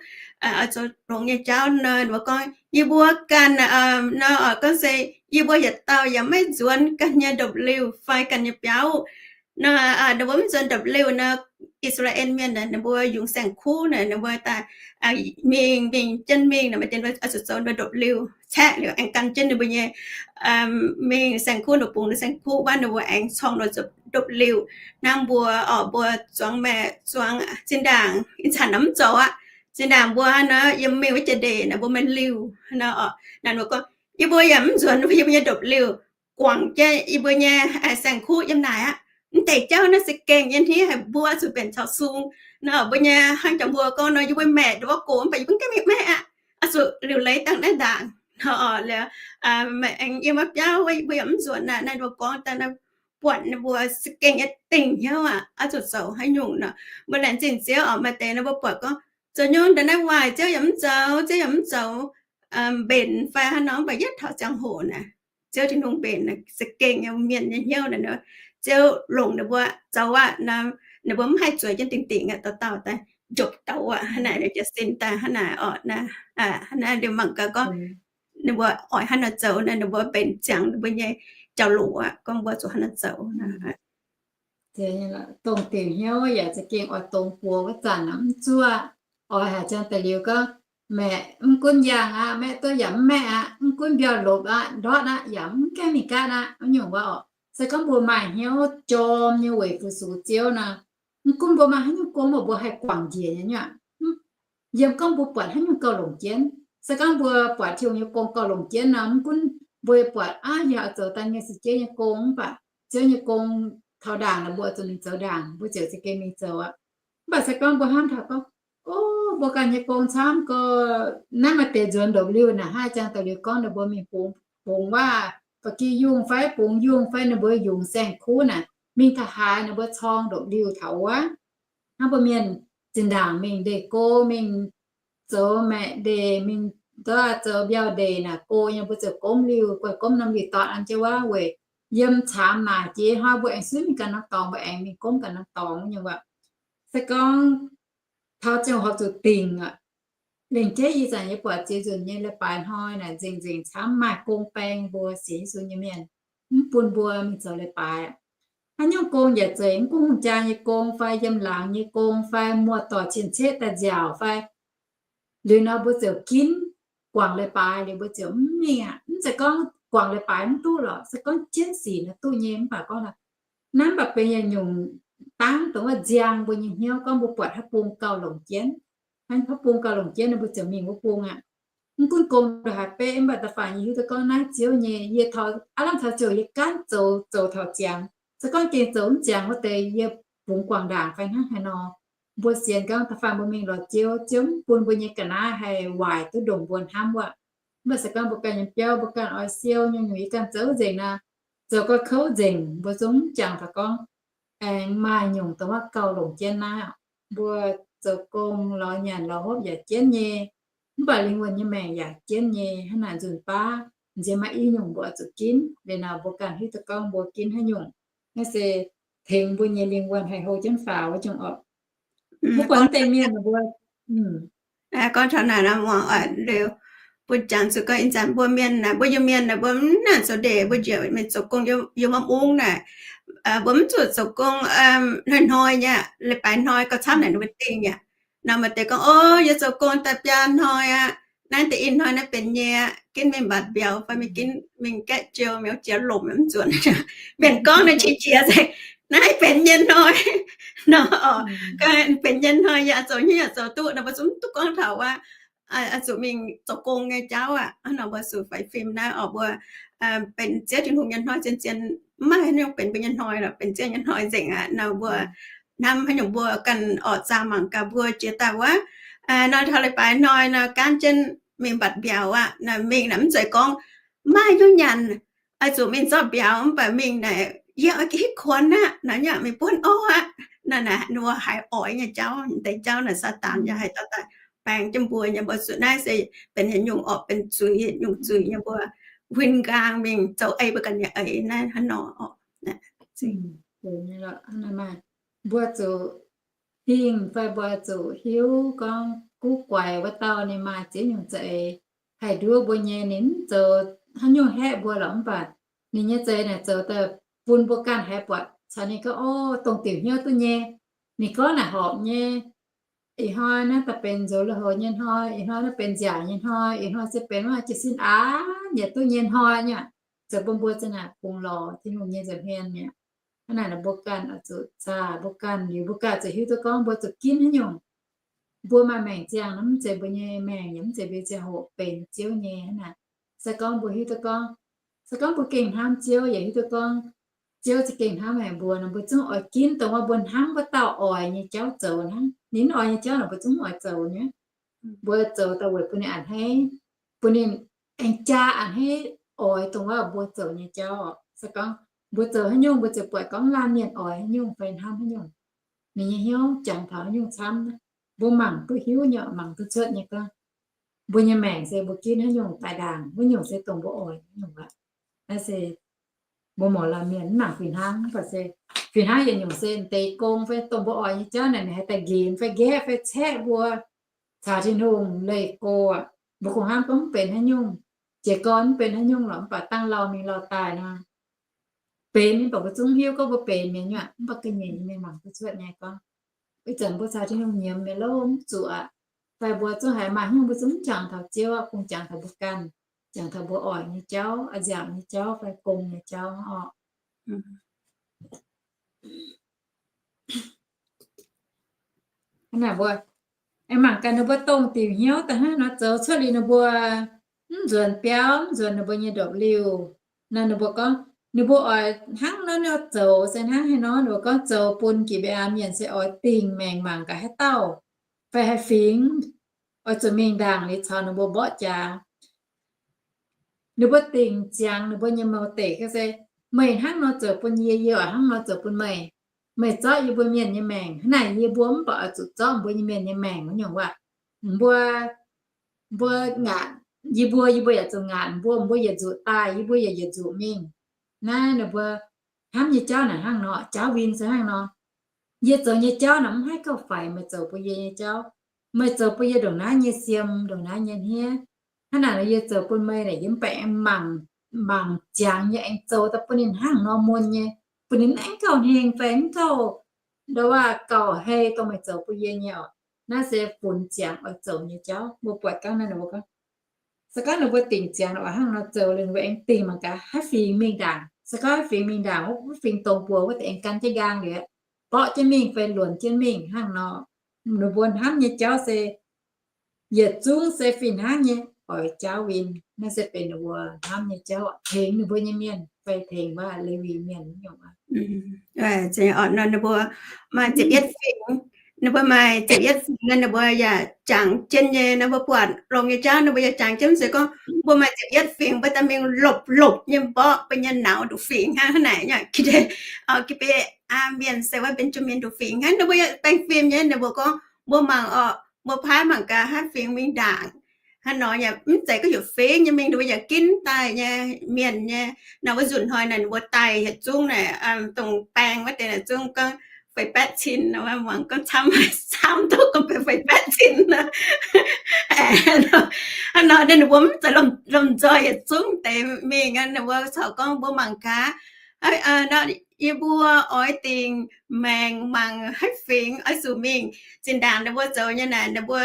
oix zoux longx nyei jauv nor, ninh mbuo gorngv, yie mbuo ganh nor, gorngv se yie mbuo yietc dauh yaac maiv nzuonx ganh nyei ndopv-liuh fai ganh nyei biauv. Nor ninh mbuo mv nzuonx ndopv-liuh nor, I^saa^laa^en Mienh naaic ninh mbuo yungz saeng-kuv naaic, ninh mbuo daaih mingh, mingh jienv mingh naaic, maaih deix oix zuqc zoux ndopv-liuh caeqv liuz aengx gan jienv ninh mbuo nyei mingh saeng-kuv, ninh bungx ninh saeng-kuv wuov, ninh mbuo aengx corng nor zoux ndopv-liuh. Hnangv mbuo oc, mbuo zuangx maeqc zuangx zinh ndaangc ih zanc mv zoux aqv. Zinh ndaangc mbuo hnangv nor yiem mingh wuov jiex ndeic naaic mbuo maaih liuh nor oc. Naaic mbuo gorngv yie mbuo yaac mv nzuonx yie mbuo nyei ndopv-liuh guangc jienv yie mbuo nyei saeng-kuv yiem naaic aqv. Mv deix jauv naaiv se gengh nyei hnangv haic, mbuo zuqc benx caux sung nor. Mbuo nyei hnangv jangx mbuo gorngv nor, yie mbuo maeqc ndongc wuov gox mv baac yie mbuo gengh mingh maeqc aqv, oix zuqc liuc leiz dangh naaiv ndaangc. Aengx yiem wuov biauv wuov mbuo yaac mv nzuonx aqv. Naaiv mbuo gorngv daaih naaiv buatc ninh mbuo se gengh nyei dingc hnyouv aqv, oix zuqc zoux haaix nyungc nor. Mbuo laengz zingh Ziouv oc, maaih deix nor mbuo buatc gorngv zoux nyungc ndongc naaiv waaic Ziouv yaac mv zoux, Ziouv yaac mv zoux, mbenc fai hnangv nor, mv baac yietv taux ziangh hoc naaic, Ziouv Tin-Hungh mbenc se gengh nyei mienh nyei hnyouv naaic, Ziouv longc ninh mbuo zoux aqv nor, ninh mbuo mv haih zueiz jienv dingc dingc aqv, dauh dauh daaih njopc douz aqv. Hnangv naaic ninh jiez sin daaih hnangv naaic oc. Hnangv naaiv liuz mangc gaax gorngv ninh mbuo oix hnangv nor zoux naaic, ninh mbuo mbenc ziangx ninh mbuo nyei jauv-louc aqv, gorngv mbuo zuqc hnangv nor zoux. Dongh diuc hnyouv yaac za'gengh oix dongz buoz wuov zanc mv zuov. Oix haaix zanc daaih liuz gorngv, maeqv mv gunv yangh aqv, maeqv duqv yaac mv maeqv aqv, mv gunv mbiauh lopc aqv, ndortv aqv, yaac mv gaengh mingh gaatv aqv, wuov nyungc wuov oc. Se gorngv mbuo maaih hnyouv jorm nyei weic fu-sux Ziouv nor, Mv gunv mbuo maaih haaix nyungc gong, mbuo haih guangc njiec nyei aqv. Yiem gorngv mbuo buatc haaix nyungc gauh longc jienv, se gorngv mbuo buatc Tin-Hungh nyei gong gauh longc jienv nor, mv gunv mbuo buatc, aav, yaac zoux daaih nyei si jienv nyei gong, mv baac Ziouv nyei gong taux ndaangc lorqc, mbuo zuqc mingh zoux ndaangc, mbuo ziouc za'gengh mingh zoux aqv. Mv baac se gorngv mbuo hnamv taux gorngv, o, mbuo ganh nyei gong camv gorx, naaiv maaih deix nzuonx ndopv-liuh naaic, hnangv jang da'liuz gorngv ninh mbuo mingh bungx, bungx waac, ba'gi yungh fai bungx yungh fai ninh mbuo yungz saeng-kuv naaic, mingh taux haaix ninh mbuo corng ndopv-liuh taux wuov. Hnangv mbuo mienh zinh ndaangc mingh ndeic go, mingh zoux maeqv ndeic, mingh zoux mbiauh ndeic naaic, go nyei mbuo ziouc gomv liuh, guai gomv norm liuh dorn an jienv wuov weic yiem caamx naaic jiex hnoi mbuo aengx suiv mingh ganh norm dorngx, mbuo aengx mingh gomv ganh norm dorngx nyei waac. Se gorngv taux ziangh hoc zuqc dingc aqv. Lengc jeiv ih zanc yie buatc ziex nzunc nyei leiz-baaix hnoi naaic nzengc-nzengc camv, maaih gong baeng mbuo sienx Yesu nyei mienh, mv bun mbuo mingh zoux leiz-baaix. Haaix nyungc gong yaac zeiz, mv gunv hungh jaa nyei gong fai yiem laangz nyei gong fai muoz-doic cien-ceqv daaih nziaauc fai, liuz nor mbuo ziouc ginv guangc leiz-baaix liuz mbuo ziouc mv mingh aqv. Mv zeiz gorngv guangc leiz-baaix mv duqv lorqc, se gorngv jienv sic nor duqv nyei. Mv baac gorngv naaiv mv baac benx yietc nyungc dangv dongh wuov nziang mbuo nyei hnyouv gorngv mbuo buatc haaix bung gauh longc jienv, haaix bung gauh longc jienv nor mbuo ziouc mingh wuov bung aqv. Mv gunv gong ndongc haaix betv, mv baac da'faanh yie hiuv duqv gorngv naaiv Ziouv nyei, yie taux aav lamh taux ziouc yie gaanv zoux, zoux taux ziangx. Se gorngv gengh zoux mv ziangx wuov deix yie bungx guangc ndaangc fai hnangv haaix nor. Mbuo sienx gorngv da'faanh mbuo mingh lorz Ziouv, Ziouv mv bun mbuo nyei ga'naaiv haih waaic duqv ndongc mbuo hnamv wuov. Mv baac se gorngv mbuo ganh nyei biauv, mbuo ganh oix siou nyungc-nyungc, yie ganh zoux nzengc naaic, zoux gauh kouv nzengc, mbuo zungv mv jangx taux gorngv aengx maaih nyungc dongh wuov gauh longc jienv naaiv. Mbuo zoux gong lorz nyanc lorz hopv yaac jienv nyei, mv baac lingh wuonh nyei maengc yaac jienv nyei. Hnangv naaic nzunc baav nziex maaih i nyungc mbuo oix zuqc ginv. Liuz nor mbuo ganh hiuv duqv gorngv mbuo ginv haaix nyungc, naaiv se tengx mbuo nyei lingh wuonh haih hlo jienv faaux wuov nyungc orqc. Mv baac deix mienh mbuo, gorngv taux naaic nor, muangx oix liuz, bun jangx zuqc gorngv ih zanc mbuo mienh naaic, mbuo Iu-Mienh naaic, mbuo mv naanc zoux ndeic, mbuo njiec mingh zoux gong yiem wuom ung naaic, mbuo mv zuqc zoux gong hnoi-hnoi nyei, leiz-baaix hnoi gauh camv naaic ninh mbuo dingh aqv. Nor maaih deix gorngv, o, yie zoux gong daaih biaa hnoi aqv, naaiv deix i hnoi naaiv benx nyei aqv, ginv mingh mbatc mbiauz fai mingh ginv mingh gaeqv jiou, mingh jiex lomc mv nzuonc. Mienh gorngv naaiv qiex jiez se naaiv benx nyei hnoi nor, benx nyei hnoi yaac zoux hnyouv yaac zoux duqv nor, mbuo zungv duqv gorngv taux wuov, zuqc mingh zoux gong nyei jauv aqv. Nor mbuo zuqc faix fim naaiv oc, mbuo benx Ziouv Tin-Hungh nyei hnoi zien-zien, mv maaih haaix nyungc benx mbuo nyei hnoi lorqc, benx Ziouv nyei hnoi nzengc aqv. Nor mbuo hnamv haaix nyungc mbuo ganh oc, zaah mangc gaax mbuo jiex daaih wuov, nor taux leiz-baaix hnoi nor gaanv jienv mingh mbatc mbiauz aqv. Naaic mingh naaic mv zeiz gorngv maaih nyungc nyanc, oix zuqc mingh zorqv mbiauz, mv baac mingh naaic yie oix gih hitv kuonx aqv, naaiv yaac mingh buonv orv aqv. Naaiv ninh mbuo haiz oix nyei jauv, deix jauv naaic Saadaan yaac haih dorh daaih baeng jienv mbuo nyei. Mbuo zuqc naaiv se benx yietc nyungc orqc, benx zuiz, yietc nyungc zuiz nyei, mbuo huin nqaang mingh zoux ei mbuo ganh nyei eix naaiv hnangv nor orqc. Mbuo zuqc hingh fai mbuo zuqc hiuv gorngv guv guaix wuov dauh ninh maaih ziex nyungc za'eix haih nduov mbuo nyei. Ninh mv zoux haaix nyungc haeqv mbuo lorqc, mv baac ninh nyei za'eix naaic zoux daaih bun mbuo ganh haiz buatc caux ninh gorngv, o, dongh diuc hnyouv duqv nyei. Ninh gorngv naaic horpc nyei. Ih hnoi naaiv daaih benx nzox lui-houx nyei hnoi, ih hnoi naaiv benx nziaauc nyei hnoi, ih hnoi se benx wuov jiez sin aqv, yietc duqv nyei hnoi nyei. Zoux bun mbuo za'naaic bungx lorz Tin-Hungh nyei nza'hmien mi'aqv. Hnangv naaic mbuo ganh oix zuqc zaah mbuo ganh liuz, mbuo ganh zuqc hiuv duqv gorngv mbuo zuqc ginv haaix nyungc. Mbuo maaih maengc ziangh nor, mv zeiz mbuo nyei maengc yaac mv zeiz mbuo nyei ziangh hoc, benx Ziouv nyei hnangv naaic. Se gorngv mbuo hiuv duqv gorngv, se gorngv mbuo gengh hnamv Ziouv yaac hiuv duqv gorngv Ziouv za'gengh hnamv haic mbuo nor, mbuo zungv oix ginv dongh wuov mbuo hnamv wuov dauh oix nyei jauv zoux hnangv. Ninh mv oix nyei jauv nor, mbuo zungv mv oix zoux nyei. Mbuo zoux daaih weic bun ninh a'hneiv, bun ninh aengx jaa a'hneiv oix dongh wuov mbuo zoux nyei jauv. Se gorngv mbuo zoux haaix nyungc, mbuo ziouc buatc gorngv laanh mienh oix haaix nyungc fai hnamv haaix nyungc. Ninh nyei hnyouv jangx taux haaix nyungc camv, mbuo mangc duqv hiuv nyei, mangc duqv cuotv nyei gorngv mbuo nyei maengc se mbuo ginv haaix nyungc daaih ndaangc, wuov nyungc se dongh mbuo oix nyungc aqv. Naaiv se mbuo mouz laanh mienh mv nangc fih hnangv, mv baac se fih hnangv yietc nyungc se deix gong fai dongh mbuo oix nyei jauv naaic, ninh haih daaih nqemh fai nqaeqv fai caeqv mbuo caux Tin-Hungh leih go aqv. Mbuo kungx hnamv gorngv mv benx haaix nyungc, jiez gorn mv benx haaix nyungc lorqc, mv baac dangh lauh mingh lauh daaih nor, benx mingh baac mbuo zungv hiuv gorngv mbuo benx mi'aqv. Mv baac ga'nyiec nyei mienh mangc duqv cuotv nyei gorngv, ih zanc mbuo caux Tin-Hungh nyiemz mi'aqv loh, mv zuqc aqv. Fai mbuo zungv haiz maaih hnyungc mbuo zungv mv jangx taux Ziouv aqv, kungx jangx taux mbuo ganh, jangx taux mbuo oix nyei jauv, a'nziaauc nyei jauv fai gong nyei jauv orqc. Hnangv naaic mbuo aengx mangc gaax ninh mbuo dongh diuc hnyouv daaih hnangv nor zoux cuotv liuz ninh mbuo mv nzuonx biauv, mv nzuonx ninh mbuo nyei ndopv-liuh. Naaiv ninh mbuo gorngv ninh mbuo oix hnangv naaiv nor zoux se hnangv haaix nor, ninh mbuo gorngv zoux bun Gi^mbe^aa mienh se oix dingc maengc mangc gaax haaix dauh fai haaix fingx oix zuqc mingh ndaangc liuz caux ninh mbuo mborqv jaax. Ninh mbuo dingc ziangx ninh mbuo nyei mouc deic se, meih hnangv nor zoux bun yie, yie oix hnangv nor zoux bun meih. Meih zorqv yie mbuo mienh nyei maengc, hnangv naaic yie mbuo mv baac oix zuqc zorqv mbuo nyei mienh nyei maengc wuov nyungc waac. Mbuo, mbuo ngaatc yie mbuo, yie mbuo yaac zuqc ngaatc mbuo, mbuo yietc nzuqc daaih, yie mbuo yaac yietc nzuqc mingh. Naaiv ninh mbuo hnamv nyei jauv naaic hnangv nor, jauv win se hnangv nor. Yie zoux nyei jauv naaic mv haih gauh faix meih zoux bun yie nyei jauv. Meih zoux bun yie ndongc naaiv nyei siem, ndongc naaiv nyei hniev. Hnangv naaic nor yie zoux bun meih naaic yie mv baac aengx mangc, mangc ziangx nyei aengx zoux daaih bun ninh hnangv nor mun nyei, bun ninh mv gauh heng fai mv gauh ndo waac gauh hei dongh meih zoux bun yie nyei oc. Naaiv se funx ziangx oix zoux nyei jauv. Mbuo buatc gangv naaiv ninh mbuo gorngv, se gorngv ninh mbuo dingc ziangx oix hnangv nor zoux liuz, ninh mbuo aengx dingc mangc gaax haaix fingx mingh ndaangc. Se gorngv haaix fingx mingh ndaangc, wuov fingx dongz buoz wuov deix aengx gan jienv nqaang liuz, borqv jienv mingh fai luonx jienv mingh hnangv nor. Ninh mbuo hnamv nyei jauv se yietc zungv se fih hnangv nyei, oix jauv win. Naaiv se benx ninh mbuo hnamv nyei jauv, tengx ninh mbuo nyei mienh fai tengx wuov Lewi mienh nyungc. Ninh mbuo maaih ziepc yietv fingx, ninh mbuo maaih ziepc yietv fingx nor, ninh mbuo yaac jangx jienv nyei. Ninh mbuo buatc longx nyei jauv ninh mbuo yaac jangx jienv. Se gorngv mbuo maaih ziepc yietv fingx, mbuo daaih mingh lopc-lopc nyei mborqv mbuo nyei nauz nduqc fingx hnangv, hnangv naaic nyei. Gi^mbe^aa mienh se wuov Mbenjamin nduqc fingx hnangv, ninh mbuo yaac baengh fim nyei. Ninh mbuo gorngv mbuo mangc oc, mbuo paaiv mangc gaax haaix fingx mingh ndaangc. Hnangv nor yaac mv zeiz gorngv heuc fingx nyei mingh, ninh mbuo yaac ginv daaih nyei, mienh nyei. Nor wuov nzunc hnoi naaic ninh mbuo daaih yietc zungv naaic, dongh baeng wuov deix naaic zungv gorngv feix baeqv cin, muangx gorngv camv, camv duqv gorngv benx feix baeqv cin. Hnangv nor ninh mbuo mv zeiz lomh nzoih yietc zungv deix mingh, ninh mbuo corc gorngv mbuo mangc gaax, yie mbuo oix dingc maengc mangc haaix fingx oix zuqc mingh. Zinh ndaangc ninh mbuo zoux nyei naaic, ninh mbuo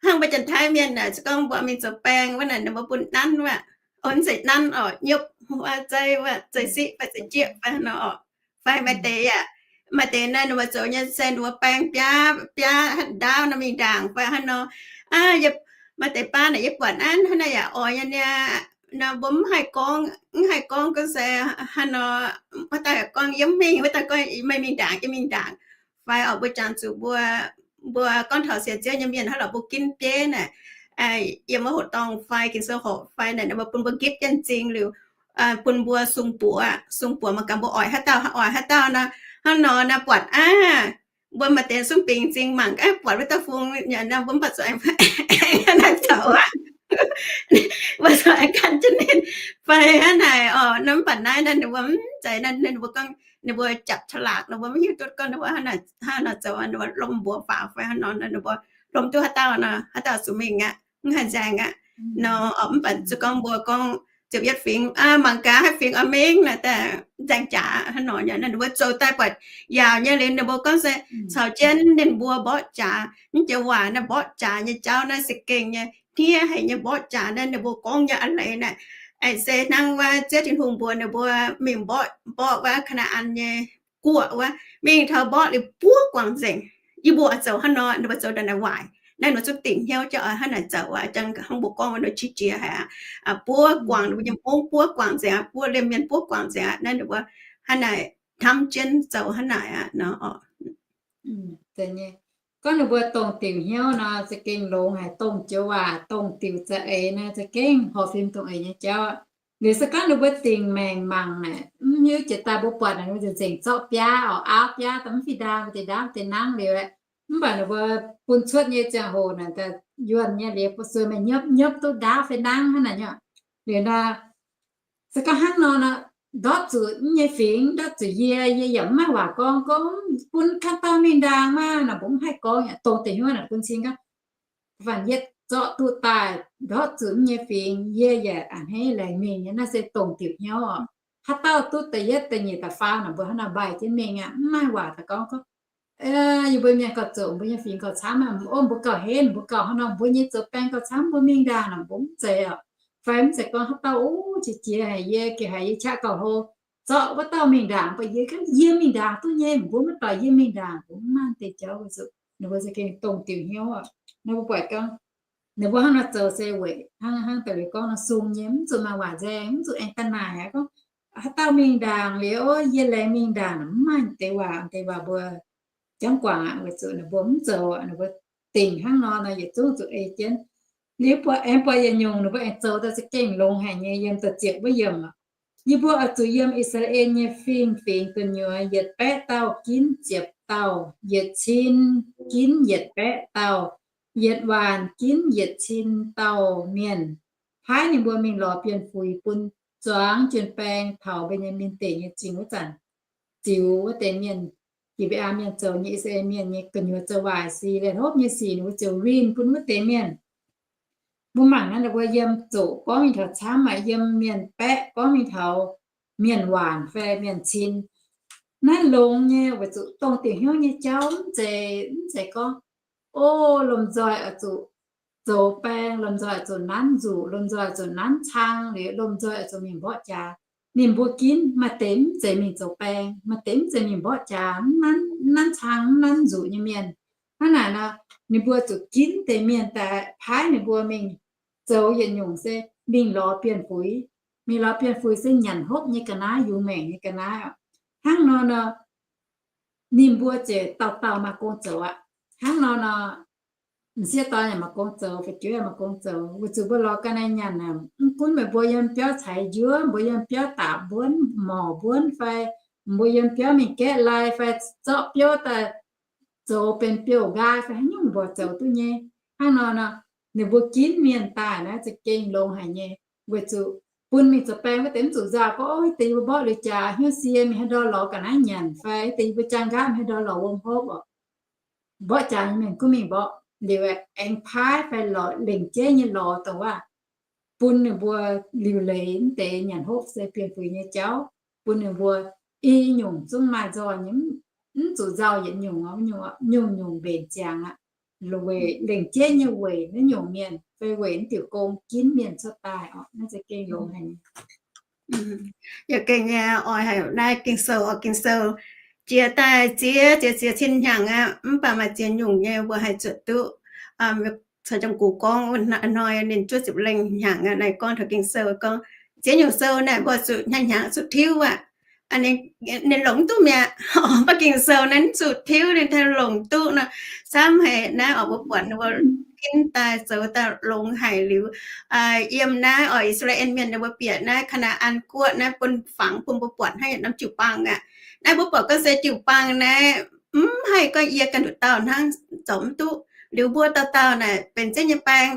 hnangv mbuo Janx-Taiv mienh naaic, se gorngv mbuo mingh zoux baeng wuov naaic, ninh mbuo bun nanv wuov, mv zeiz nanv oc, nyopv wuov, zei wuov, zei siqv fai zei jieqv fai nor oc. Fai maaih deix yaac, maaih deix naaiv ninh mbuo zoux nyei se ninh mbuo baeng biaav, biaav haaix ndaauv nor mingh ndaangc fai hnangv nor. Maaih deix baav naaic yie buatc naaiv hnangv naaic yaac oix nyei niaa. Nor mbuo mv haih gorngv, mv haih gorngv gorngv se hnangv nor, wuov dauh gorngv yie mv mingh, wuov dauh gorngv meih mingh ndaangc, yie mingh ndaangc. Fai oc mbuo jangx zuqc mbuo, mbuo gorngv taux sienx Ziouv nyei mienh hnangv lorqc, mbuo ginv bieiv naaic, yiem wuov hoqc dorngh fai Ging-Sou horqc fai naaic, ninh mbuo bun mbuo gitv jienv m'zing liuz, bun mbuo sung buoz, sung buoz mangc gaax mbuo oix haaix dauh, oix haaix dauh nor. Hnangv nor naaiv buatc aav, mbuo maaih deix sung bingx m'zing mangc gaax buatc wuov dauh fungx nor, mbuo mv baac zuqc aengx naaiv zoux aqv. Mbuo zuqc aengx gan jienv ninh fai hnangv naaic oc. Nor mv baac naaiv naaiv ninh mbuo mv zeiz naaiv, ninh mbuo gorngv ninh mbuo จับฉลาก nor, mbuo mv hiuv duqv gorngv ninh mbuo hnangv nor zoux, ninh mbuo lomh mbuox faaux fai hnangv nor, ninh mbuo lomh duqv haaix dauh nor, haaix dauh zuqc mingh aqv, mv haih nzaeng aqv. Nor mv baac zuqc gorngv mbuo gorngv ziepc yietv fingx, mangc gaax haaix fingx oix mingh naaic daaih nzaeng jaax hnangv nor. Ninh mbuo zoux daaih buatc yaauc nyei liuz ninh mbuo gorngv se caux jienv ninh mbuo mborqv jaax. Mv joux waac naaiv mborqv jaax nyei jauv naaiv se gengh nyei, hniev haic nyei mborqv jaax naaiv ninh mbuo gorngv nyei a'leiz naaic. Aengx se hnangv wuov Ziouv Tin-Hungh mbuox ninh mbuo mingh mborqv, mborqv wuov Kaa^naa^an nyei guoqv wuov, mingh taux mborqv liuz buov guangc nzengc. Yie mbuo oix zoux hnangv nor, ninh mbuo zoux ndongc naaic waaic. Naaiv ninh mbuo zungv dingc hnyouv jauv oix hnangv naaic zoux aqv. Jang hnangv mbuo gorngv wuov nor qiex jiez haic aqv. Buov guangc, ninh mbuo nyei mungv buov guangc nzengc aqv, buov liemh mienh buov guangc nzengc aqv. Naaiv ninh mbuo hnangv naaic hnamv jienv zoux hnangv naaic aqv nor. Gorngv ninh mbuo dongh diuc hnyouv nor, za'gengh longx haic. Dongh joux waac, dongh diuc za'eix naaiv, za'gengh horpc fim dongh eix nyei jauv. Liuz se gorngv ninh mbuo dingc maengc mangc naaic, mv hiuv jiex daaih mbuo buatc naaic, ninh mbuo nzengc zorqv biaav oc, aapv biaav daaih mv fih ndaangc, deix ndaauv deix nangv liuz aqv. Mv baac ninh mbuo bun cuotv nyei ziangh hoc naaic, daaih yuonh nyei liuz, mbuo sueih meih nyopv, nyopv duqv ndaauv fai nangv hnangv naaic nyei. Liuz nor, se gorngv hnangv nor nor, ndortv zuqc nyei fingx, ndortv zuqc yie, yie yaac mv maaih waac gorngv, gorngv bun ganh dauh mingh ndaangc maah, naaic mbuo mv haih gorngv yaac dongh deix hnyouv naaic bun cing gorngv, faanh yietv zorqv duqv daaih ndortv zuqc nyei fingx, yie yaac a'hneiv laengz mingh nyei. Naaiv se dongh diuc hnyouv oc. Haaix dauh duqv da'yietv da'nyeic da'faam naaic, mbuo hnangv naaic mbaih jienv mingh aqv, mv maaih waac daaih gorngv, gorngv, yie mbuo mienh gauh zoqc, mbuo nyei fingx gauh camv, ov, mbuo gauh henv, mbuo gauh hnangv nor, mbuo nyei zoux baeng gauh camv, mbuo mingh ndaangc naaic, mbuo mv zeiz oc. Fai mv zeiz gorngv haaix dauh, ov, qiex jiez haic, yie gengh haiz yie qaqv gauh hlo, zorqv wuov dauh mingh ndaangc, mv baac yie gorngv yie mingh ndaangc duqv nyei, mbuo maiv doic yie mingh ndaangc, mbuo mv maaih deix jauv oc. Ninh mbuo za'gengh dongh diuc hnyouv oc. Nor mbuo buatc gorngv ninh mbuo hnangv nor zoux se weic hnangv, hnangv da'liuz gorngv nor, sung nyei, mv zuqc maaih waac nzaeng, mv zuqc aengx daaih naaic aqv. Gorngv haaix dauh mingh ndaangc liuz, o, yie laengz mingh ndaangc, mv maaih deix waac, deix waac mbuo jangv guangc aqv, weic zuqc ninh mbuo mv zoux, ninh mbuo dingc hnangv nor nor yietc zungv zuqc ei jienv. Liuz buatc, aengx buatc yietc nyungc ninh mbuo aengx zoux daaih za'gengh longx haic nyei, yiem da'ziepc wuov yiemc oc. Yie mbuo oix zuqc yiem I^saa^laa^en nyei fingx-fingx gu'nyuoz yietc baeqv dauh ginv ziepc dauh, yietc cin ginv yietc baeqv dauh, yietc waanc ginv yietc cin dauh mienh, paaiv ninh mbuo mingh lorz bienh fuix bun zuangx jien-baeng taux Mben^yaa^min Deic nyei zingh wuov zanc, ziux wuov deix mienh, Gi^mbe^aa Mienh zoux nyei, I^saa^laa^en Mienh nyei gu'nyuoz zoux waaic sic, laih hlopv nyei sic, ninh mbuo ziouc winh bun wuov deix mienh. Mbuo mangc naaiv, ninh mbuo yiem zoqc gorngv mingh taux camv, maaih yiem mienh baeqv gorngv mingh taux mienh waanc fai mienh cin. Naaiv longx nyei, weic zuqc dongh diuc hnyouv nyei jauv mv zeiz, mv zeiz gorngv, o, lomh nzoih oix zuqc zoux baeng, lomh nzoih oix zuqc nanv nzuqc, lomh nzoih oix zuqc nanv cang, liuz lomh nzoih oix zuqc mingh mborqv jaax. Ninh mbuo ginv maaih deix mv zeiz mingh zoux baeng, maaih deix mv zeiz mingh mborqv jaax, mv nanv cang, mv nanv nzuqc nyei mienh. Hnangv naaic nor, ninh mbuo zuqc ginv deix mienh daaih paaiv ninh mbuo mingh zoux yietc nyungc se mingh lorz bienh fuix. Mingh lorz bienh fuix se nyanc hopv nyei ga'naaiv, yungz maengc nyei ga'naaiv oc. Hnangv nor nor, ninh mbuo ziouc dauh dauh maaih gong zoux aqv. Hnangv nor nor, m'sieqv dorn yaac maaih gong zoux, fu'jueiv yaac maaih gong zoux. Weic zuqc mbuo lorz ga'naaiv nyanc aqv, mv gunv meih mbuo yiem biauv ceix njuov, mbuo yiem biauv dapc mbuonv, morc mbuonv fai, mbuo yiem biauv mingh gaeqv lai fai zorqv biouv daaih zoux benx biouv-nqaai fai haaix nyungc mbuo zoux duqv nyei. Hnangv nor nor, ninh mbuo ginv mienh daaih naaiv za'gengh longx haic nyei. Weic zuqc bun mingh zoux baeng wuov deix mv zuqc nzauh gorngv, o, deix yie mbuo mborqv liuz jaax hnyouv sie mingh haaix ndau lorz ga'naaiv nyanc fai deix yie mbuo jaang nqaatv mingh haaix ndau lorz wuom hopv oc. Mborqv jaax nyei mienh gunv mingh mborqv liuz aengx paaiv fai lorz lengc jeiv nyei lorz dongh waac bun ninh mbuo liuc leiz mv deix nyanc hopv se bienh fuix nyei jauv, bun ninh mbuo i nyungc zungv maaih nzoih nyei, mv zuqc nzauh yietc nyungc, nyungc-nyungc mbenc ziangx aqv. Weic lengc jeiv nyei weic naaiv nyungc mienh fai weic naaiv diuc gong ginv mienh cuotv daaih oc. Naaiv za'gengh longx haic nyei. Yaac gengh nyei oix haic naaiv Ging-Sou oc. Ging-Sou jiex daaih ziex, ziex, ziex cin hnyangx aqv, mv baac maaih ziex nyungc nyei mbuo haih zuotc duqv. Caux Janx-Gux gorngv hnoi ninh juov ziepc lengh hnyangx aqv, naaiv gorngv taux Ging-Sou gorngv ziex nyungc sou naaic mbuo zuqc hnyangx-hnyangx zuqc tiuv aqv. Ninh longc duqv mi'aqv. Mv baac Ging-Sou naaiv zuqc tiuv ninh tengx longc duqv nor, camv haic naaiv oc. Mbuo buatc ninh mbuo ginv daaih zoux daaih longx haic liuz, yiem naaiv oc, I^saa^laa^en Mienh ninh mbuo bieqc naaiv Kaa^naa^an Guoqv naaiv bun fangx bun mbuo buatc hnangv yietc norm jiu-baang aqv. Naaiv mbuo buatc gorngv se jiu-baang naaiv mv haih gorngv yie ganh nduqc dauh hnangv, zoux mv duqv. Liuz mbuo dauh dauh naaic benx ziex nyei baeng,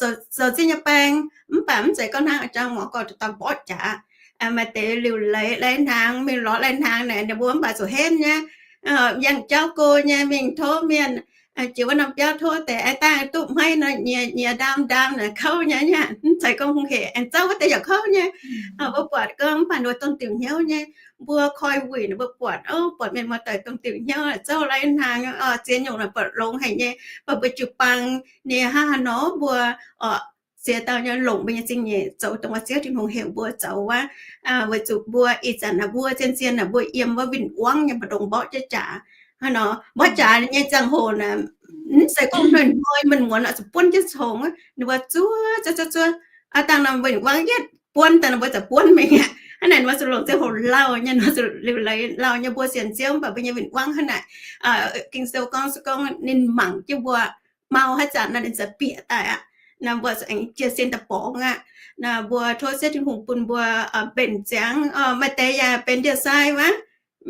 zoux ziex nyei baeng, mv baac mv zeiz gorngv hnangv jangx muoz gorx dauh dauh mborqv jaax. Maaih deix liuc leiz lai hnaangx, mingh lorz lai hnaangx naaic ninh mbuo mv baac zuqc henv nyei, yangh jauv go nyei mingh tov mienh, jiex wuov norm biauv tov deix, aa, dangh duqv hmeiv nor nyiex nyiex ndaam ndaam naaic kouv nyei, mv zeiz gorngv hungh hec, aengx zouv wuov deix yaac kouv nyei. Mbuo buatc gorngv mv baac ninh mbuo dongh diuc hnyouv nyei, mbuo koi wuic ninh mbuo buatc, o, buatc mienh muoz-doic dongh diuc hnyouv, zouv lai hnaangx, ziex nyungc naaic buatc longx haic nyei, mv baac mbuo jiu-baang ninh hnangv haaix nor mbuo, o, ziex dauh nyei longc mbuo nyei zingh nyeic zoux dongh wuov Ziouv Tin-Hungh heuc mbuo zoux wuov, weic zuqc mbuo ih zanc naaic mbuo zien-zien naaic mbuo yiem wuov win-wangv nyei mbu'ndongx mborqv jienv jaax. Hnangv nor mborqv jaax nyei ziangh hoc naaic, mv zeiz gorngv hnoi-hnoi mienh muonz oix zuqc buonv jienv congx, ninh mbuo zuov zuov zuov zuov, aa, dangh norm win-wangv yietv buonv daaih ninh mbuo ziouc buonv mingh aqv. Hnangv naaic ninh mbuo zuqc longc ziangh hoc lauh nyei, ninh mbuo zuqc liuc leiz lauh nyei, mbuo sienx Ziouv mv baac mbuo nyei win-wangv hnangv naaic. Ging-Sou gorngv se gorngv ninh mangc jienv mbuo mau haaix zanc nor ninh ziouc bieqc daaih aqv. Naaiv mbuo aengx jiez sin daaih borngz aqv. Naaiv mbuo tov Ziouv Tin-Hungh bun mbuo mbenc ziangx. Maaih deix yaac benx ndie-sai wuov.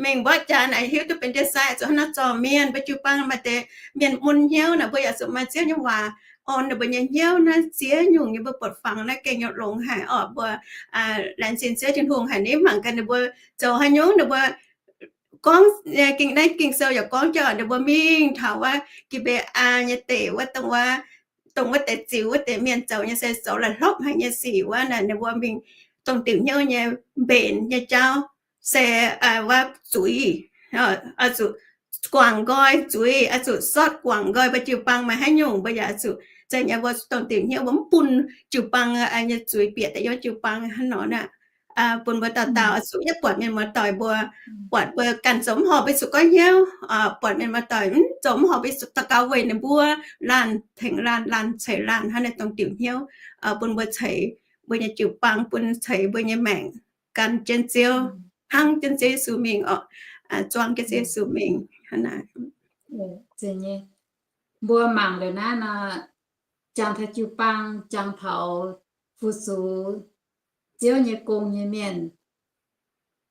Mingh mborqv jaax naaic hiuv duqv benx ndie-sai zuqc hnangv naaiv zorc mienh. Mbuo jiu-baang maaih deix mienh mun hnyouv naaic, mbuo yaac zuqc maaih Ziouv nyei waac orn ninh mbuo nyei hnyouv. Naaiv ziex nyungc nyei mbuo buatc fangx naaiv gengh nyei longx haic orqc. Mbuo laengz zingh Ziouv Tin-Hungh haic, ninh mangc gaax ninh mbuo zoux haaix nyungc, ninh mbuo gorngv, naaiv Ging-Sou yaac gorngv jienv ninh mbuo mingh taux wuov Gi^mbe^aa nyei deic wuov, dongh wuov, dongh wuov deix ziux wuov deix mienh zoux nyei se zoux laih hlopv haic nyei sic wuov naaic, ninh mbuo mingh dongh diuc hnyouv nyei mbenc nyei jauv se wuov zuiz, zuqc guangc nqoi zuiz, zuqc sortv guangc nqoi. Mbuo jiu-baang maaih haaix nyungc mbuo yaac zuqc zeiz nyei, mbuo dongh diuc hnyouv mbuo mv bun jiu-baang nyei zuiz bieqc daaih yiem jiu-baang hnangv nor naaic. bun mbuo dauh dauh oix zuqc yietv buatc mienh muoz-doic mbuo, buatc mbuo ganh zoux mv horpc mbuo zuqc goiv hnyouv, buatc mienh muoz-doic mv zoux mv horpc mbuo zuqc daux gaux weic ninh mbuo, laanh tengx laanh, laanh ceix laanh hnangv naaiv dongh diuc hnyouv, bun mbuo ceix mbuo nyei jiu-baang, bun ceix mbuo nyei maengc gan jienv Ziouv, hnangv jienv Ziouv Yesu mingh oc, zuangx jienv Ziouv Yesu mingh hnangv naaic. Mbuo mangc liuz naaiv nor, jangx taux jiu-baang, jangx taux fu-sux Ziouv nyei gong nyei mienh.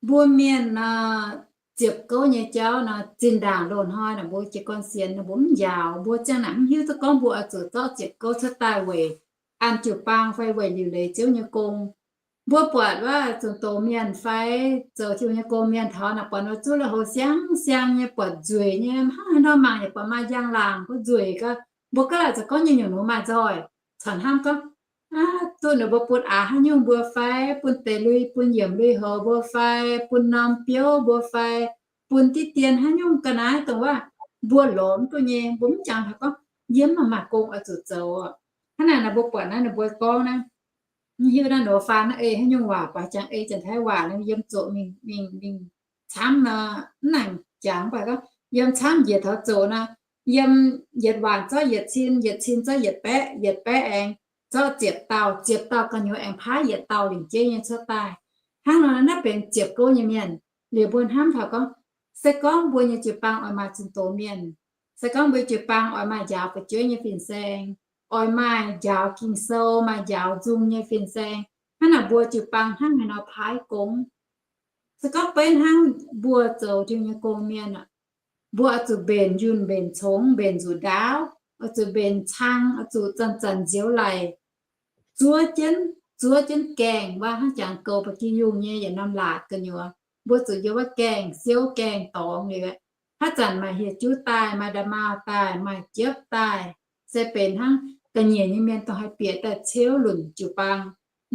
Mbuo mienh nor, ziepc gouv nyei jauv nor, zinh ndaangc loz-hnoi naaic mbuo jiez gorn sienx naaic mbuo mv njaaux, mbuo ziangh naaic mv hiuv duqv gorngv mbuo oix zuqc zorqv ziepc gouv cuotv daaih weic an jiu-baang fai weic liuc leiz Ziouv nyei gong. Mbuo buatc wuov zunc doz mienh fai zoux Tin-Hungh nyei gong mienh taux naaic buatc nor zuqc lui-houx siang siang nyei, buatc nzueic nyei, hnangv haaix nor mangc yaac buatc maaih njang-laangc, buatc nzueic gaax. Mbuo gaav laaic za'gengh nyei nyungc nor maaih nzoih, corc hnamv gorngv, duqv ninh mbuo bun aqc haaix nyungc mbuo fai, bun deix lui, bun yiemc lui-houx mbuo fai, bun norm biouv mbuo fai, bun diqv dien haaix nyungc ga'naaiv dongh wuov mbuo lorz mv duqv nyei, mbuo mv jangx taux gorngv yie mv maaih gong oix zuqc zoux. Hnangv naaic nor mbuo buatc naaiv ninh mbuo gorngv naaiv, mv hiuv naaiv nor faan naaiv ei haaix nyungc waac, buatc jangx ei Janx-Taiv waac nor yiem zoqc mingh mingh mingh camv nor, mv nangc jangx baac gorngv yiem camv njiec taux zoqc nor, yiem yietc waanc zorqv yietc cin, yietc cin zorqv yietc baeqv, yietc baeqv aengx zorqv ziepc dauh, ziepc dauh gu'nyuoz aengx paaiv yietc dauh lingc jeiv nyei cuotv daaih. Hnangv nor naaiv benx ziepc gouv nyei mienh. Liuz mbuo hnamv taux gorngv, se gorngv mbuo nyei jiu-baang oix maaih zunc doz mienh, se gorngv mbuo jiu-baang oix maaih njaaux fu'jueiv nyei fin-saeng, oix maaih njaaux Ging-Sou, maaih njaaux nzung nyei fin-saeng, hnangv naaic mbuo jiu-baang hnangv haaix nor paaiv gong. Se gorngv beiv hnangv mbuo zoux Tin-Hungh nyei gong mienh, mbuo oix zuqc mbenc yunh, mbenc congx, mbenc nzuqc ndaauv, oix zuqc mbenc cang, oix zuqc zanc-zanc nzioux laic, zuov jienv, zuov jienv gaengh, waac hnangv jangx goux ba'gi yungh nyei yietc norm laatc gu'nyuoz. Mbuo zuqc yiem wuov gaengh siouv gaengh dorngx liuz, haaix zanc maaih hieh juv daaih, maaih nda'maauh daaih, maaih jiepv daaih, se benx hnangv ga'nyiec nyei mienh dongh haih bieqc daaih ceuv lunc jiu-baang.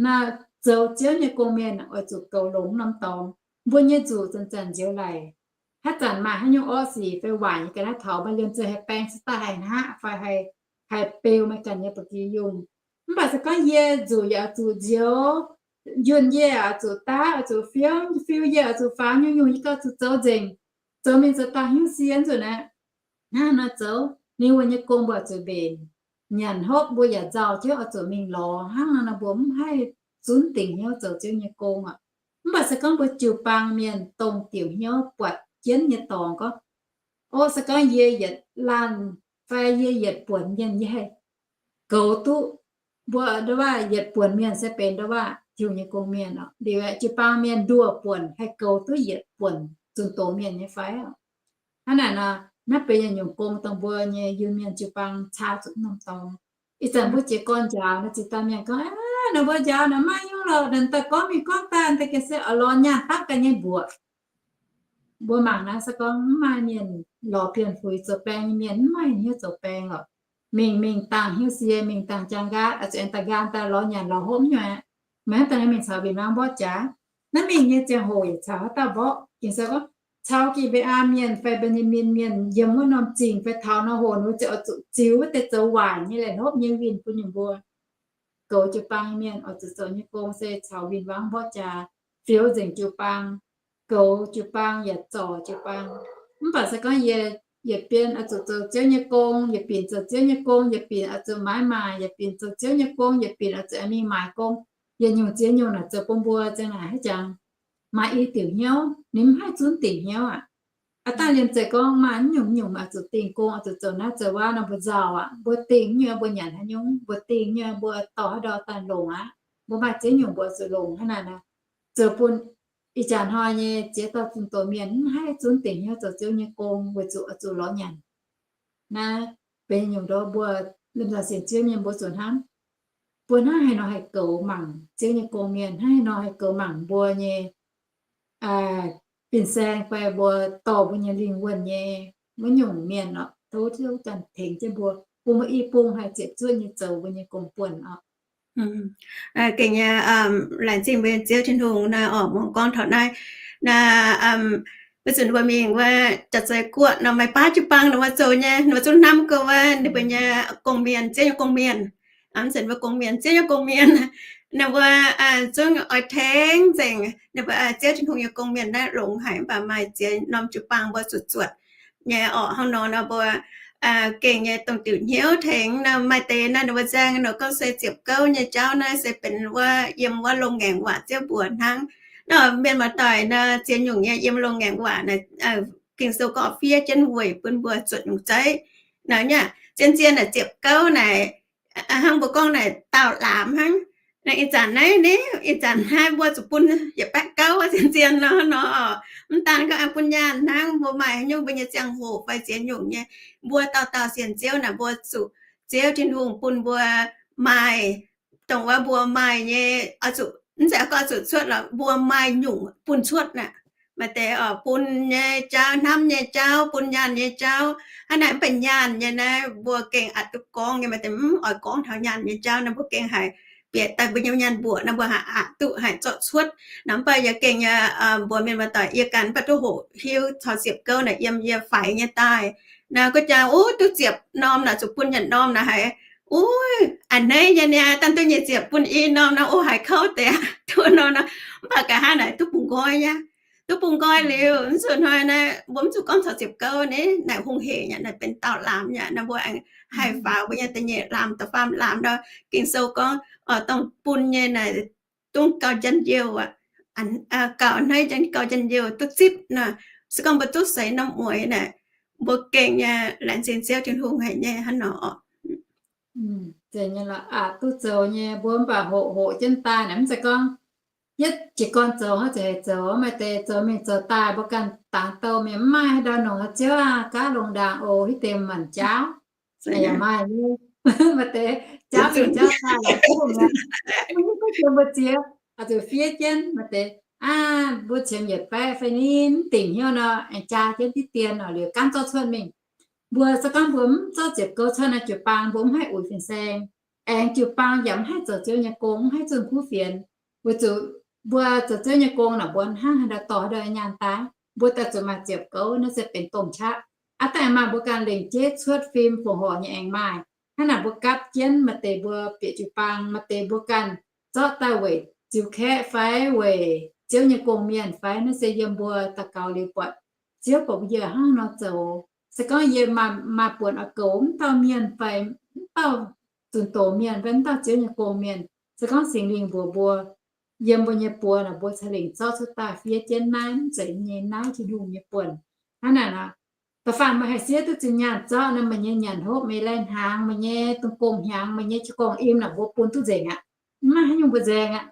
Naaiv zoux Ziouv nyei gong mienh oix zuqc goux longx norm dorngx. Mbuo nyei nzuqc zanc-zanc nzioux laic. Haaix zanc maaih haaix nyungc orqv sic fai waaic nyei ga'naaiv taux, maaih liemh zeih haih baeng cuotv daaih haih hngaqv fai haih beu meih ganh nyei ba'gi yungh. Mv baac se gorngv yie nzuqc yaac oix zuqc nzioux, yunh yie yaac oix zuqc daav, oix zuqc fiou, fiou yie oix zuqc faaux nyungc-nyungc, yie gauh zuqc zoux nzengc, zoux mingh zoux daaih hnyouv sie nzunc aqv. Hnangv nor zoux, ninh mbuo nyei gong mbuo zuqc mbenc. Nyanc hopv mbuo yaac nzauh jienv oix zuqc mingh lorz. Hnangv nor nor mbuo mv haih zunv dingc hnyouv zoux Ziouv nyei gong aqv. Mv baac se gorngv mbuo jiu-baang mienh dongh diuc hnyouv buatc jienv nyei dorngx gorngv, o, se gorngv yie yietc laanh fai yie yietc buonc mienh yie haih goux duqv, mbuo ndau waac yietc buonc mienh se benx ndau waac Tin-Hungh nyei gong mienh oc. Liuz jiu-baang mienh nduoh buonc haih goux duqv yietc buonc zunc doz mienh nyei fai? Hnangv naaic nor, naaiv benx yietc nyungc gong dongh mbuo nyei Iu-Mienh jiu-baang caa zuqc norm dorngx. Ih zanc mbuo jiez gorn njaaux nor, zinh daaih mienh gorngv, nor mbuo njaaux nor maaih nyungc lorqc, daaih gorngv mingh gorngv daaih, daaih gengh se oix lorz nyaanh dapv ganh nyei mbuoqc. Mbuo mangc naaiv se gorngv mv maaih mienh lorz bienh fuix zoux baeng nyei mienh, mv maaih hnyouv zoux baeng lorqc. Mingh mingh dangh hnyouv sie, mingh dangh jaang nqaatv, zuqc aengx daaih nqaatv daaih lorz nyanc lorz hopv nyei aqv. Maaih haaix dauh mingh caux win-wangv mborqv jaax. Naaiv mingh nyei ziangh hoc yietc caux haaix dauh mborqv. Ging-Sou gorngv, caux Gi^mbee^aa mienh fai Mben^yaa^min mienh yiem wuov norm zingh fai taux nor hoc, ninh mbuo ziouc oix zuqc ziux wuov deix zoux waaic nyei laih hlopv nyei win bun ninh mbuo. Goux jiu-baang nyei mienh oix zuqc zoux nyei gong se caux win-wangv mborqv jaax, fioux nzengc jiu-baang, goux jiu-baang yaac zorc jiu-baang. Mv baac se gorngv yie, yietc bienh oix zuqc zoux Ziouv nyei gong, yietc binc zoux Ziouv nyei gong, yietc binc oix zuqc maaiz maaic, yietc binc zoux Ziouv nyei gong, yietc binc oix zuqc mingh maaic gong, yietc nyungc ziex nyungc naaic zoux bun mbuo ziang naaic haaix jangx maaih i diuc hnyouv, ninh mv haih zunv dingc hnyouv aqv. Aav dangh liemh zeih gorngv maaih nyungc-nyungc oix zuqc dingh gong, oix zuqc zoux naaiv zoux wuov nor, mbuo nzauh aqv. Mbuo dingh nyei, mbuo nyanc haaix nyungc, mbuo dingh nyei, mbuo dorh haaix ndau daaih longc aqv. Mbuo maaih ziex nyungc mbuo zuqc longc hnangv naaic nor, zoux bun ih jaax hnoi nyei ziex dauh zunh doz mienh mv haih zunv dingc hnyouv zoux Ziouv nyei gong weic zuqc oix zuqc lorz nyanc. Naaiv benx nyungc ndorm mbuo lemh nzauh sienx Ziouv mienh mbuo zuqc hnamv. Mbuo hnangv haaix nor haih goux mangc Ziouv nyei gong mienh, hnangv haaix nor haih goux mangc mbuo nyei fin-saeng fai mbuo dorh mbuo nyei lingh wuonh nyei wuov nyungc mienh oc. Tov Ziouv ganh tengx jienv mbuo, bun mbuo i bung haih ziepc zuoqv nyei zoux mbuo nyei gong-buonc oc. Gengh nyei, laengz zingh mbuo nyei Ziouv Tin-Hungh naaiv oc, muangx gorngv taux naaiv. Naaiv, mbuo zuqc mbuo mingh wuov jaax-zei guoqv nor maaih baav jiu-baang nor mbuo zoux nyei, nor mbuo zungv hnamv gorngv wuov ninh mbuo nyei gong-mienh, Ziouv nyei gong-mienh. Mv zeiz mbuo gong-mienh, Ziouv nyei gong-mienh. Ninh mbuo zungv oix tengx nzengc ninh mbuo Ziouv Tin-Hungh nyei gong-mienh naaiv longx haic, mv baac maaih ziex norm jiu-baang mbuo zuqc zuotc nyei orqc. Hnangv nor nor mbuo gengh nyei dongh diuc hnyouv tengx nor. Maaih deix naaiv ninh mbuo nzaeng nor gorngv se ziepc gouv nyei jauv naaiv se benx wuov yiem wuov loz-ngaengc waac ziouv mbuox hnangv. Nor mienh maaih doic nor ziex nyungc nyei yiem loz-ngaengc waac naaic, Ging-Sou gorngv fiev jienv weic bun mbuo zuotc nyungc zeiv. Naaiv zien-zien naaic ziepc gouv naaic, hnangv mbuo gorngv naaic daauh laamz hnangv. Naaiv ih zanc naaiv, ih zanc naaiv mbuo zuqc bun yietc baeqv gouv zien-zien nor nor. Mv daan gorngv aengx bun nyaanh hnangv, mbuo maaih haaix nyungc mbuo nyei ziangh hoc fai ziex nyungc nyei, mbuo dauh dauh sienx Ziouv naaic mbuo zuqc Ziouv Tin-Hungh bun mbuo maaih, dongh wuov mbuo maaih nyei, mv zeiz gorngv zuqc cuotv lorqc, mbuo maaih nyungc bun cuotv naaic. Maaih deix oix bun nyei jauv, hnamv nyei jauv, bun nyaanh nyei jauv. Hnangv naaic mv baac nyaanh nyei naaiv mbuo gengh aqc duqv gorngv nyei. Maaih deix mv oix gorngv taux nyaanh nyei jauv naaiv, mbuo gengh haiz bieqc daaih mbuo nyei nyaanh mbuoqc naaiv mbuo haiz aqc duqv haiz zorqv cuotv. Nor mv baac yie gengh nyei mbuox mienh maaih doic yie ganh mv baac duqv hoqc hiuv caux ziepc gouv naaic yiem yie faix nyei daaih. Naaiv gorngv jaa, ov, duqv ziepc norm naaic zuqc bun yietc norm naaic haiz, ov, a'hneiv nyei niaa, dangh duqv nyic ziepc bun i norm naaiv, ov, haiz kouv deix aqv, duqv norm nor. Mv baac nqa'haav naaic duqv bungx nqoi aqv. Duqv bungx nqoi liuz, mv zuqc hnoi naaiv mbuo mv zuqc gorngv caux ziepc gouv ni, naaic hungh heic nyei, naaic benx daauh laamz nyei. Naaiv mbuo aengx haih faaux mbuo nyei da'nyeic laamz, da'faam laamz nor. Ging-Sou gorngv dongh bun nyei naaic dungv gauh njien-youh aqv. Gauh a'hneiv, gauh njien-youh duqv zipv nor. Se gorngv mbuo duqv seix norm mueiz naaic, mbuo gengh nyei laengz zingh Ziouv Tin-Hungh haic nyei hnangv nor oc. Zeiz nyei lorqc, aqc duqv zoux nyei, mbuo mv baac hoqc hoqc jienv daaih naaic, mv zeiz gorngv yietv jiez gorn zoux hnangv, zuqc haiz zoux. Maaih deix zoux mingh zoux daaih mbuo ganh dangx douh mingh, mv maaih haaix ndau nongc, Ziouv aah, gaav longx ndaangc oc, hitv deix maanc jaauv. Yaac maaih nyei. Maaih deix jaauv mingh jaauv daaih la'kuqv mi'aqv. Mbuo hiuv duqv jiex mbuo ziex, oix zuqc fiev jienv. Maaih deix aav, mbuo qiemx yietc baeqv fai ni, mv dingc hnyouv nor, aengx jaa jienv diqv dien oc, liuz gaanv zorqv cuotv mingh. Mbuo se gorngv mbuo mv zorqv ziepc gouv cuotv naaiv jiu-baang, mbuo mv haih uix fin-saeng. Aengx jiu-baang yaac mv haih zoux Ziouv nyei gong, mv haih zunh kuv fienx. Weic zuqc mbuo zoux Ziouv nyei gong naaic, mbuo hnangv haaix ndau dorh haaix ndau nyaanh daaih, mbuo daaih zuqc maaih ziepc gouv, naaiv se benx domh qaqv. Aav dangh maaih mbuo ganh lengc jeiv cuotv fim fongc horc nyei aengx maaih. Hnangv naaic mbuo gapv jienv, maaih deix mbuo bieqc jiu-baang, maaih deix mbuo ganh zorqv daaih weic ziux kaeqv fai weic Ziouv nyei gong-mienh fai, naaiv se yiem mbuo daux gaux liuz buatc Ziouv buatc mbuo yie hnangv nor zoux. Se gorngv yie maaih buonc oix goux mv dauh mienh fai mv dauh zunc doz mienh fai mv dauh Ziouv nyei gong-mienh, se gorngv Singx Lingh mbuox mbuo, yiem mbuo nyei buoz naaic, mbuo ca'lengc zorqv cuotv daaih fiev jienv naaiv, mv zeiz nyei naaiv Tin-Hungh nyei buonc. Hnangv naaic nor, da'faanh meih haih siev duqv zinh nyaanh zorqv nor, meih nyei nyanc hopv, meih nyei lai-hnaangx, meih nyei dongh gong-hnyangx, meih nyei jiu gorngv im naaic, mbuo bun duqv nzengc aqv. Mv maaih haaix nyungc mbuo nzaeng aqv.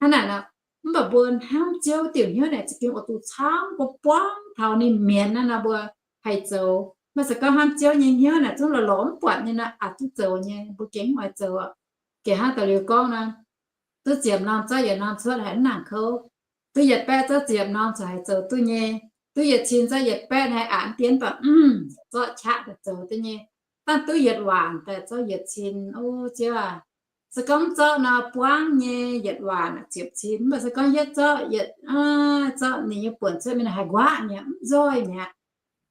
Hnangv naaic nor, mv baac mbuo hnamv Ziouv diuc hnyouv naaic za'gengh oix zuqc camv mbuo buangv taux ninh mienz naaiv nor mbuo haih zoux. Mv baac se gorngv hnamv Ziouv nyei hnyouv naaic zungv lorz lorz mv buatc nyei nor, aqc duqv zoux nyei, mbuo gengh mv oix zoux aqv. Gec hnangv da'liuz gorngv nor, duqv ziepc norm zorqv yietc norm cuotv haiz mv nangc kouv. Duqv yietc baeqv zorqv ziepc norm corc haiz zoux duqv nyei. Duqv yietc cin zorqv yietc baeqv haiz aqc mv dien baac, mv, zorqv qaqv daaih zoux duqv nyei. Dangh duqv yietc waanc daaih zorqv yietc cin, o Ziouv aac, se gorngv zorqv nor buangv nyei yietc waanc ziepc cin, mv baac se gorngv yietv zorqv yietc, zorqv ninh nyei buonc cuotv mingh haiz nquaqv mi'aqv, mv nzoih mi'aqv.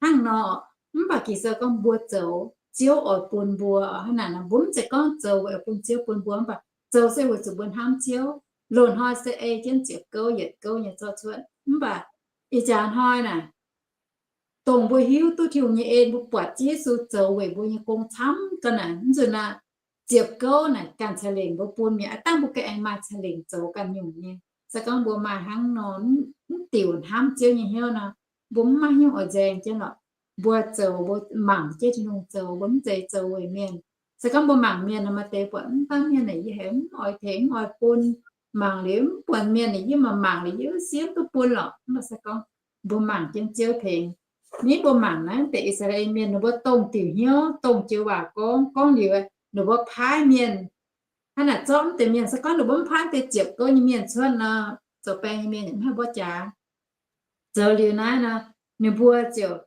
Hnangv nor, mv baac Ging-Sou gorngv mbuo zoux, Ziouv oix bun mbuo. Hnangv naaic nor, mbuo mv zeiz gorngv zoux weic bun Ziouv bun mbuo, mv baac zoux se weic zuqc mbuo hnamv Ziouv. Loz-hnoi se ei jienv ziepc gouv yietc gouv nyei zorqv cuotv, mv baac ih jaax hnoi naaic, dongh mbuo hiuv duqv Tin-Hungh nyei en, mbuo buatc Yesu zoux weic mbuo nyei gong camv ga'naaiv nzunc naaic, ziepc gouv naaic ganh ca'lengc mbuo bun mi'aqv. Aav dangh mbuo ganh aengx maaih ca'lengc zoux ganh nyungc nyei. Se gorngv mbuo maaih hnangv nor mv diuc hnamv Ziouv nyei hnyouv nor, mbuo mv maaih hnyouv oix nzaeng jienv lorqc. Mbuo zoux, mbuo mangc jienv Tin-Hungh zoux, mbuo mv zeiz zoux weic mienh. Se gorngv mbuo mangc mienh nor, maaih deix buatc mv baac mienh naaic yie haiz mv oix tengx, mv oix bun. Mangc liuz mv buatc mienh naaic yie maaih mangc liuz yie siemv duqv bun lorqc. Mv baac se gorngv mbuo mangc jienv Ziouv tengx. Ni mbuo mangc naaiv deix I^saa^laa^en Mienh, ninh mbuo dongh diuc hnyouv, dongh joux waac gorngv, gorngv liuz, ninh mbuo paaiv mienh. Hnangv naaic zorqv mv deix mienh, se gorngv ninh mbuo mv paaiv deix ziepc gouv nyei mienh cuotv nor, zoux baeng nyei mienh yaac mv haih mborqv jaax. Zoux liuz naaiv nor, ninh mbuo ziouc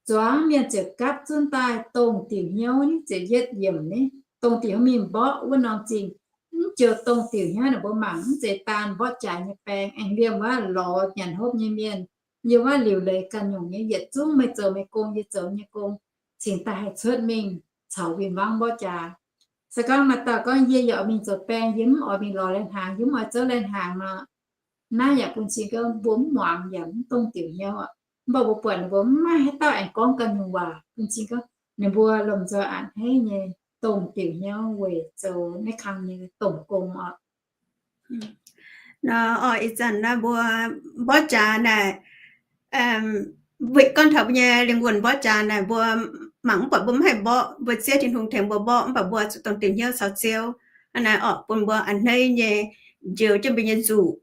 zuangx mienh ziouc gapv zunv daaih dongh diuc hnyouv ni ziouc yietv yiemc ni, dongh diuc hnyouv mingh mborqv wuov norm zingh. Mv joux dongh diuc hnyouv naaic mbuo mangc mv zeiz daan mborqv jaax nyei baeng, aengx liemh wuov lorz nyanc hopv nyei mienh, yiem wuov liuc leiz ganh nyungc nyei, yietc zungv meih zoux meih gong, yie zoux nyei gong, cingx daaih haih cuotv mingh caux win-wangv mborqv jaax. Se gorngv maaih dauh gorngv, Yie yaac oix mingh zoux baeng, yie mv oix mingh lorz lai-hnaangx, yie mv oix zouv lai-hnaangx nor, naaiv yaac bun cing gorngv mbuo mv muangx yaac mv dongh diuc hnyouv aqv. Mv baac mbuo buatc ninh mbuo mv maaih haaix dauh aengx gorngv ganh nyungc waac, bun cing gorngv ninh mbuo lomh nzoih a'hneiv nyei dongh diuc hnyouv weic zoux naaiv kang nyei domh gong oc. Nor, ih zanc naaiv mbuo mborqv jaax naaic, weic gorngv taux mbuo nyei lingh wuonh mborqv jaax naaic, mbuo mangc mv buatc mbuo mv haih mborqv, mbuo Ziouv Tin-Hungh tengx mbuo mborqv, mv baac mbuo zuqc dongh diuc hnyouv caux Ziouv. Hnangv naaic orqc, bun mbuo a'hneiv nyei njoux jienv mbuo nyei nzuqc.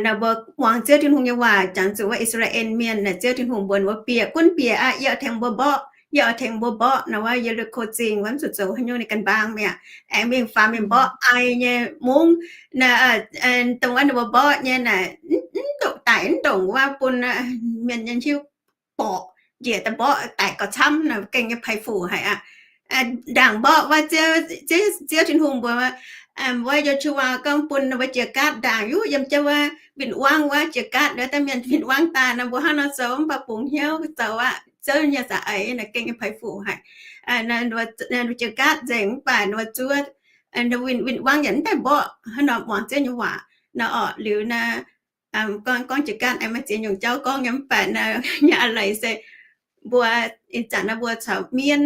Naaic mbuo muangx Ziouv Tin-Hungh nyei waac jangx zuqc wuov I^saa^laa^en Mienh naaic, Ziouv Tin-Hungh mbuox mbuo bieqc gunv bieqc aqv, yie oix tengx mbuo mborqv, yie oix tengx mbuo mborqv. Naaiv wuov Ye^li^ko Zingh wuov mv zuqc zoux haaix nyungc ninh ganh mbaang mi'aqv. Aengx mingh faaux mingh mborqv ai nyei mungv, dongh wuov ninh mbuo mborqv nyei naaic, mv ndongc daic, mv ndongc wuov bun mienh nyei hiuv borqc njiec daaih mborqv daic gauh camv nor, gengh nyei peix fuc haic aqv. Ndaangc mborqv wuov Ziouv, Ziouv Tin-Hungh mbuox wuov Yo^su^waa gorngv bun ninh mbuo jiex gaatv ndaangc, yuv yiem jienv wuov win-wangv wuov jiex gaatv, dongh mienh win-wangv daaih nor, mbuo hnangv nor zoux mv baac bungx hnyouv zoux aqv. Ziouv nyei za'eix naaic gengh nyei peix fuc haic. Jiex gaatv nzengc mv baac ninh mbuo zuov win-wangv yaac mv daaih mborqv hnangv nor muangx Ziouv nyei waac nor orqc. Liuz naaiv gorngv jiex gaatv aengx maaih ziex nyungc jauv gorngv nyei mv baac naaiv nyei a'leiz se mbuo ih zanc naaiv mbuo caux mienv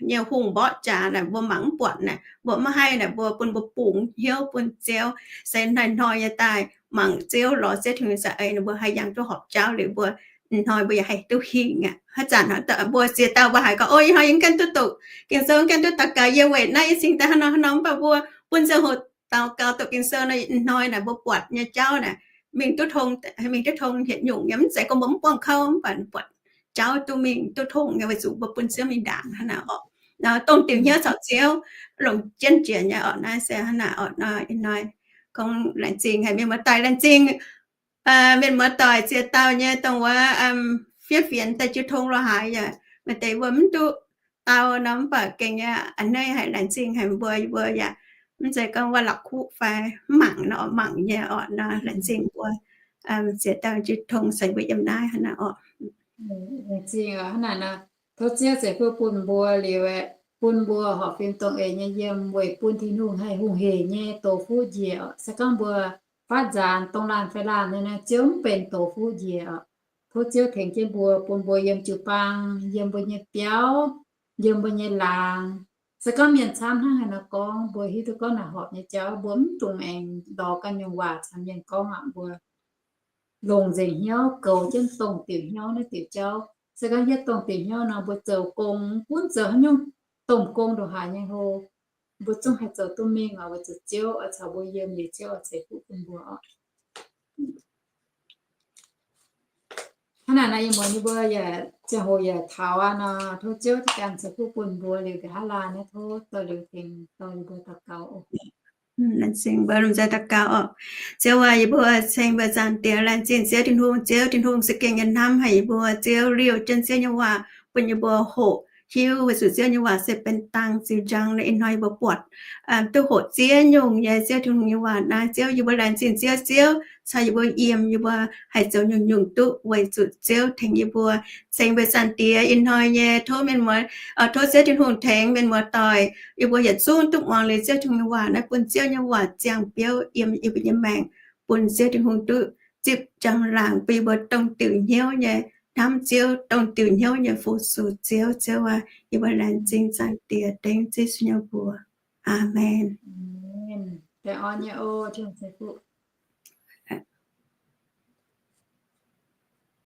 nyei hungh mborqv jaax naaic, mbuo mangc mv buatc naaic, mbuo mv haih naaic, mbuo bun mbuo bungx hnyouv bun Ziouv, se hnoi-hnoi nyei daaih mangc Ziouv, lorz Ziouv Tin-Hungh za'eix, ninh mbuo haih yangh duqv horpc jauv liuz, mbuo hnoi mbuo yaac haih duqv hingh aqv. Haaix zanc mbuo ziex dauh mbuo haiz gorngv, O, ih hnoi yie mv gaengh duqv doqc Ging-Sou, mv gaengh duqv daux gaux, yie weic naaiv yie cingx daaih hnangv nor hnangv nor, mv baac mbuo bun ziangh hoc daux gaux doqc Ging-Sou nor, ih hnoi naaic mbuo buatc nyei jauv naaic, mingh duqv tong, mingh duqv tong hietc nyungc nyei. Mv zeiz gorngv mbuo mv buangh kouv, mv baac buatc jauv duqv mingh duqv tong nyei, weic zuqc mbuo bun Ziouv mingh ndaangc hnangv naaic orqc. Dongh diuc hnyouv caux Ziouv, longc jienv jiex nyei orqc. Naaiv se hnangv naaic orqc. Nor ih hnoi gorngv laengz zingh haic mienh muoz-doic, laengz zingh mienh muoz-doic ziex dauh nyei dongh wuov fiev fienx daaih jiu tong lorz haaix yaac maaih deix mbuo mv duqv dau nor, mv baac gengh nyei a'hneiv haic, laengz zingh haic mbuo. Yie mbuo yaac mv zeiz gorngv wuov la'kuqv fai mv mangc nor, mangc nyei orqc. Nor laengz zingh mbuo ziex dauh jiu tong caux mbuo yiem naaiv hnangv naaic orqc. Laengz zingh hnangv naaic nor, tov Ziouv ceix fuqv bun mbuo liuz aeqv, bun mbuo horpc fim dongh eix nyei yiem weic bun Tin-Hungh haih hungh heic nyei douz fuqv njiec orqc. Se gorngv mbuo faatv nzaanx dongh laanh fai laanh nyei nor, Ziouv mv benx douz fuqv njiec orqc. Tov Ziouv tengx jienv mbuo, bun mbuo yiem jiu-baang, yiem mbuo nyei biauv, yiem mbuo nyei laangz. Se gorngv mienh camv hnangv haaix nor gorngv, mbuo hiuv duqv gorngv naaic horpc nyei jauv, mbuo mv dungx aengx lorz ganh nyungc waac caux mienh gorngv aqv. Mbuo longc nzengc hnyouv goux jienv dongh diuc hnyouv naaiv diuc jauv. Se gorngv yietv dongh diuc hnyouv nor, mbuo zoux gong, gunv zoux haaix nyungc domh gong ndongc haaix nyei hlo, mbuo zungv haih zoux duqv mingh oc, weic zuqc Ziouv oix caux mbuo yiem liuz, Ziouv oix ceix fuqv bun mbuo oc. Hnangv naaic nor, ih muonz yie mbuo yaac ziangh hoc yaac taux aqv nor, tov Ziouv ganh ceix fuqv bun mbuo liuz, nqa'haav laanh naaiv tov dorh liuz tengx dorh yie mbuo daux gaux oc. Laengz zingh mbuo lomh nzoih daux gaux oc. Ziouv aac, yie mbuo ceng mbuo Zaangc Diex, laengz zingh Ziouv Tin-Hungh. Ziouv Tin-Hungh se gengh nyei hnamv haic yie mbuo. Ziouv liouh jienv Ziouv nyei waac bun yie mbuo hoqc hiuv, weic zuqc Ziouv nyei waac se benx dangh ziux njang. Ih hnoi yie mbuo buatc duqv hoqc ziex nyungc nyei Ziouv Tin-Hungh nyei waac naaiv. Ziouv, yie mbuo laengz zingh Ziouv. Ziouv caux yie mbuo yiem, yie mbuo haih zoux nyungc-nyungc duqv weic zuqc Ziouv tengx yie mbuo. Ceng mbuo Zaangc Diex ih hnoi nyei tov mienh muoz, tov Ziouv Tin-Hungh tengx mienh muoz-doic, yie mbuo yietc zungv duqv muangx liuz Ziouv Tin-Hungh nyei waac naaiv, bun Ziouv nyei waac ziangh biouv yiem yie mbuo nyei maengc, bun Ziouv Tin-Hungh duqv zipv njang-laangc bun yie mbuo dongh diuc hnyouv nyei hnamv Ziouv, dongh diuc hnyouv nyei fu-sux Ziouv. Ziouv aac, yie mbuo laengz zingh Zaangc Diex, dengv Ziouv Yesu nyei mbuox. Aamen.